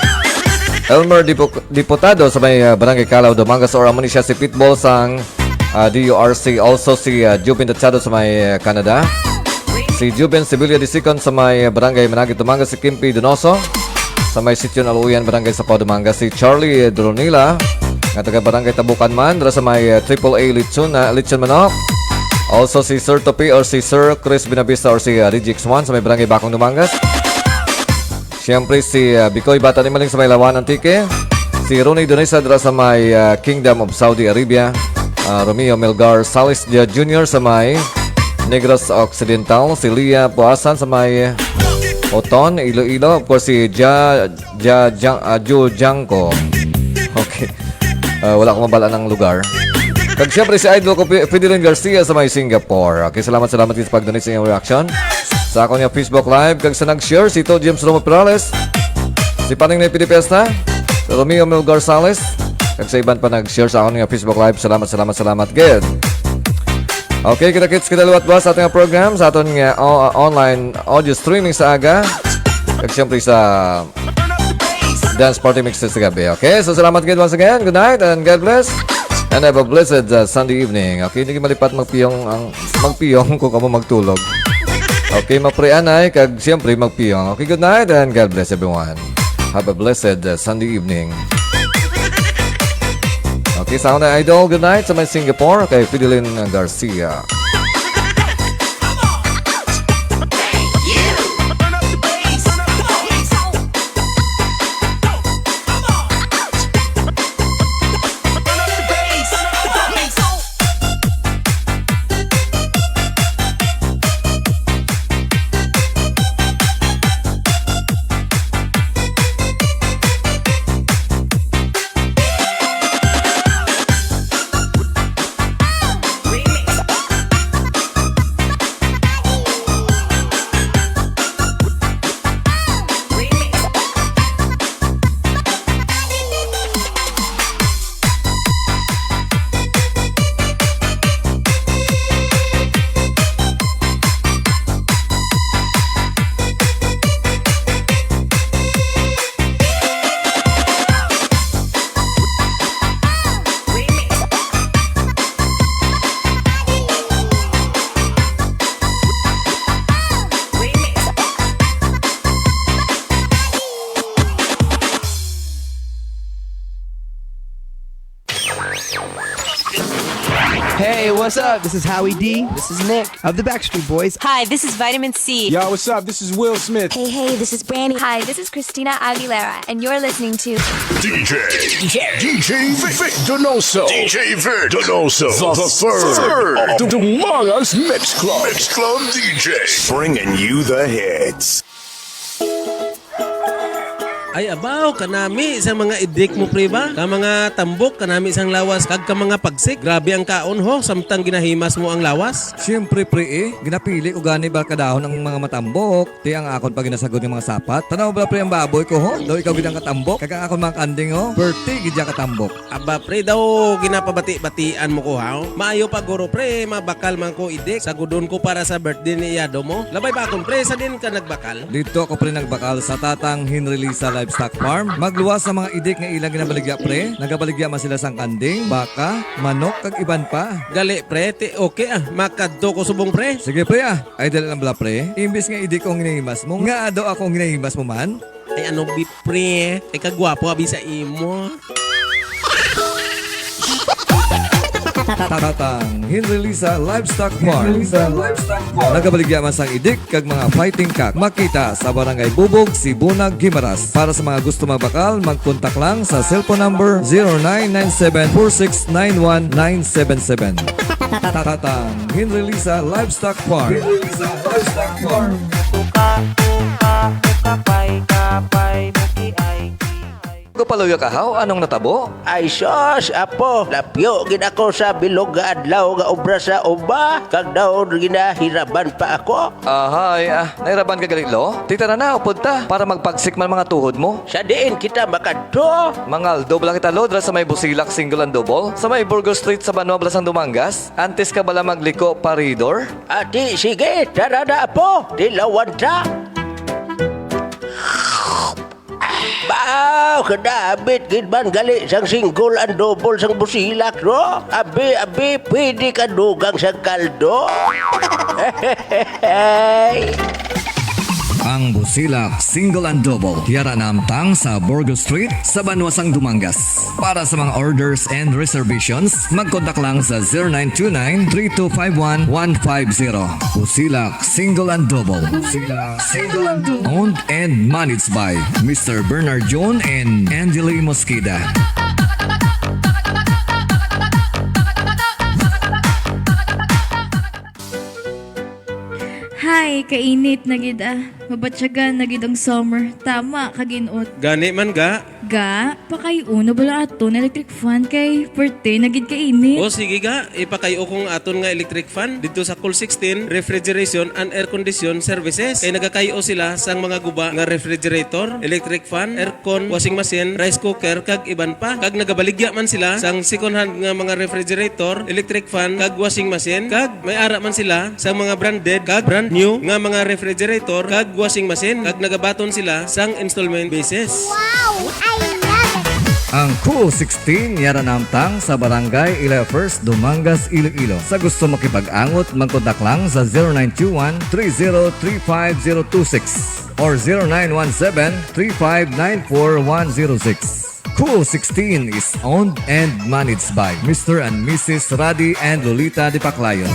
Elmer Dipu-, Diputado sa may, uh, Barangay Calao, Dumangas, or amo ni siya si Pitbull sang ah, D U R C. Also si, ah, Jubin Tachado sa may, ah, Canada. Si Jubin Sibilio the second sa may Barangay Managit, Dumangas, si Kimpi Donoso sa may Sitio Naluyan, Barangay Sapaw, Dumangas. Si Charlie Dronila, nga taga Barangay Tabukan man, dira sa may, ah, triple A Lechon, ah, Lechon Manok. Also si Sir Topi or si Sir Chris Binavista or si, ah, Reggie X one sa may Barangay Bacong, Dumangas. Siyempre, si, ah, Bicoy Bata ni Maling sa may Lawan, Antique. Si Ronnie Donesa dira sa may, ah, Kingdom of Saudi Arabia. Ah, Romeo Melgar Salis Junior sa may Negros Occidental. Si Lia Puasan sa may Oton, Iloilo. Of course, si Ja-, Ja-, Ja-, ah, Ju Jangko. Okay. Ah, wala ko mabala ng lugar. Kag siyempre, si Idol ko, Fi-, Fideline Garcia sa may Singapore. Okay, salamat, salamat din sa pag-donate sa inyong reaction sa akon nga Facebook Live. Kag sa nag-share, si Tol James Romo Perales, si Paning Nay P D Fiesta, Romeo Mel Garzales, Kag sa iban pa nag-share sa akon nga Facebook Live, salamat, salamat, salamat gid. Okay, kita-kits kita liwat ba sa aton nga program, sa aton nga, o-, online audio streaming sa aga. Kag siyempre sa dance party mixes sa gabi. Okay, so salamat gid once again. Good night and God bless. And have a blessed, uh, Sunday evening. Okay, hindi malipat magpiyong ang, magpiyong kung kamo magtulog. Okay, maprianay, kag siyempre magpiyong. Okay, good night and God bless everyone. Have a blessed, uh, Sunday evening. Okay, sa una, idol, good night sa may Singapore, kay Fidelin Garcia. Hey, what's up? This is Howie D. This is Nick of the Backstreet Boys. Hi, this is Vitamin C. Yo, what's up? This is Will Smith. Hey, hey, this is Brandy. Hi, this is Christina Aguilera, and you're listening to D J, D J, D J Vic Donoso. D J Vic Donoso. The, the third, third of the Dumangas Mix Club. Mix Club D J. Bringing you the hits. Ay, abaw, kanami sang mga idik mo, pre, ba? Ka mga tambok, kanami sang lawas, kag ka mga pagsik. Grabe ang kaon, ho, samtang ginahimas mo ang lawas. Siyempre, pre, eh. Ginapili ko gani ba kadahon ang mga matambok. Ti ang akon pa ginasagod nga mga sapat. Tanaw bala, pre, ang baboy ko, ho? Daw ikaw gid ang katambok. Kag ang akon mga kanding, ho? Perti gid ya katambok. Aba, pre, daw ginapabati-batian mo ko, haw? Maayo pa, guro, pre, mabakal man ko idik. Sagudon ko para sa birthday ni iyado mo. Labay ba akon, pre, sa din ka nagbakal? Dito ako, pre, nagbakal sa Tatang Henry Lisa Livestock Farm. Magluwas sa mga idik nga ilang ginabaligya, pre. Nagabaligya man sila sang kanding, baka, manok, kag iban pa. Gali, pre, ti okay, ah. Makadto ko subong, pre. Sige, pre, ah. Ay, dali lang bala, pre. Imbis nga idik ko ang ginahimas mo, nga daw ako ang ginahimas mo man? Ay, ano, bi, pre? Ay, kagwapo, abi, sa imo. Tatang Henry Lisa Livestock Farm. Henry Lisa Livestock Farm. Nagabaligya man sang idik kag mga fighting cock. Makita sa Barangay Bubog, Sibunag, Guimaras. Para sa mga gusto magbakal, mag-contact lang sa cellphone number zero nine nine seven four six nine one nine seven seven. Tatang Henry Lisa Livestock Farm. Henry Lisa Livestock Farm. Kapay, kapay, muki ay, ki ay. Gapaluyag ka, haw? Anong natabo? Ay, sus, apo, lapyo gid ako sa bilog nga adlaw nga obra sa uma, kag daw ginahiraban pa ako. Ahay, ah, nahiraban ka gali, lo? Ti tara na, upod ta, para magpagsik man mga tuhod mo. Sa diin kita makadto? Mangaldo bala kita, lo, dira sa may Busilak Single and Double, sa may Burgos Street sa banwa bala sang Dumangas. Antes ka bala magliko pa ridor? Ati, sige, tara na, apo, tilawan ta. Baw, kadabit gid man gali sang single and double sang Busilak, no? Abi, abi, pwede ka dugang sang kaldo. Ang Busilak Single and Double, yara namtang sa Burgos Street, sa banwa sang Dumangas. Para sa mga orders and reservations, mag-contact lang sa zero nine two nine three two five one one five zero. Busilak Single and Double. Busilak Single and Double. Owned and managed by Mister Bernard John and Angeli Mosqueda. Hi, Ay, kainit na gid, ah. Mabatyagan na gid ang summer. Tama ka, Ginot. Gani man ga. Ga, pakay-o na bala aton electric fan kay perte na gid kainit. O sige ga, ipakay-o kong aton nga electric fan didto sa Cool sixteen Refrigeration and Air Condition Services. Kay nagakay-o sila sang mga guba nga refrigerator, electric fan, aircon, washing machine, rice cooker, kag iban pa. Kag nagabaligya man sila sang second hand nga mga refrigerator, electric fan, kag washing machine, kag may ara man sila sang mga branded kag brand new nga mga refrigerator kag washing machine, kag nagabaton sila sang installment basis. Wow! I love it! Ang Cool sixteen yara namtang sa Barangay Ilafers, Dumangas, Iloilo. Sa gusto makipag-angot, magkontak lang sa zero nine two one three zero three five zero two six or zero nine one seven three five nine four one zero six. Cool sixteen is owned and managed by Mister and Missus Radi and Lolita Dipaclayon.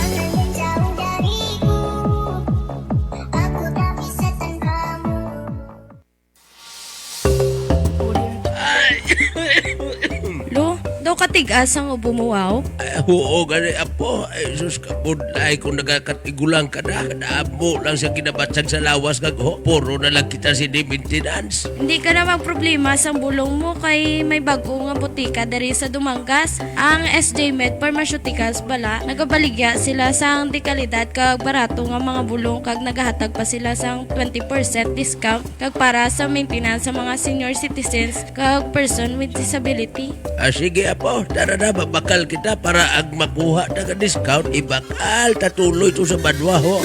Lo, daw katigas ang ubo mo, wow. Ay, oo, gani, apo. Ay, sus, kabudlay kung nagakatigulang ka na. Kadamo lang siya ginabatsag sa lawas kag, ho, puro na lang kita sini maintenance. Hindi ka na magproblema sang bulong mo kay may bag-o nga butika diri sa Dumangas. Ang S J Med Pharmaceuticals bala, nagabaligya sila sang dekalidad kag barato nga mga bulong kag nagahatag pa sila sang twenty percent discount kag para sa maintenance sa mga senior citizens kag person with disability. Ah, sige, apo. Tara na, mabakal kita para ang makuha na nga discount, ibakal ta tuloy to sa banwa, ho.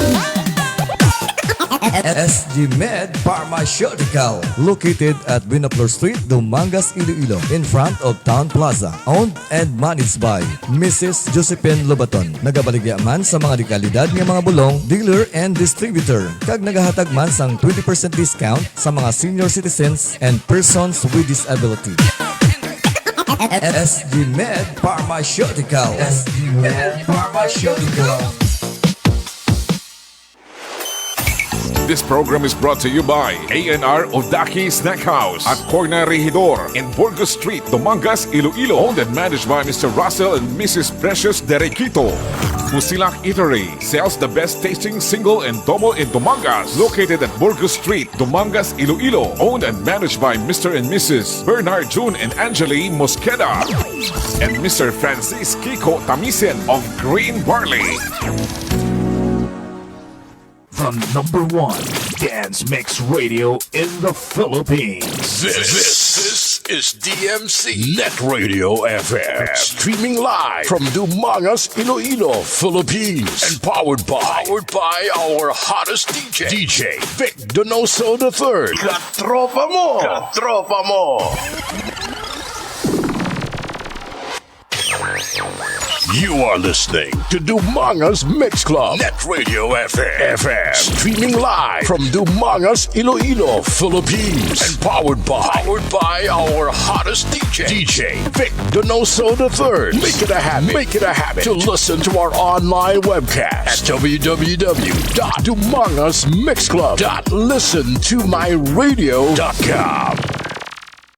S G Med Pharmaceutical, located at Buenaflor Street, Dumangas, Iloilo, in front of Town Plaza. Owned and managed by Missus Josephine Lobaton. Nagabaligya man sa mga dekalidad nga mga bulong, dealer and distributor, kag nagahatag man sang twenty percent discount sa mga senior citizens and persons with disability. S G Med Pharmaceutical. S G Med Pharmaceutical. This program is brought to you by A N R Odaki Snack House at Corner Regidor in Burgos Street, Dumangas, Iloilo. Owned and managed by Mister Russell and Missus Precious Derequito. Musilak Eatery sells the best tasting single and double in Dumangas. Located at Burgos Street, Dumangas, Iloilo. Owned and managed by Mister and Missus Bernard June and Angeli Mosqueda and Mister Francis Kiko Tamisen of Green Barley. The number one dance mix radio in the Philippines. This, this, this is D M C Net Radio F M. Streaming live from Dumangas, Iloilo, Philippines. And powered by, powered by our hottest D J, D J Vic Donoso the third. Katropa mo! Katropa mo! You are listening to Dumangas Mix Club, Net Radio F M, F M. Streaming live from Dumangas, Iloilo, Philippines. And powered by, powered by our hottest D J, D J Vic Donoso the third. Make it a habit, make it a habit to listen to our online webcast at W W W dot dumangas mix club dot listen to my radio dot com.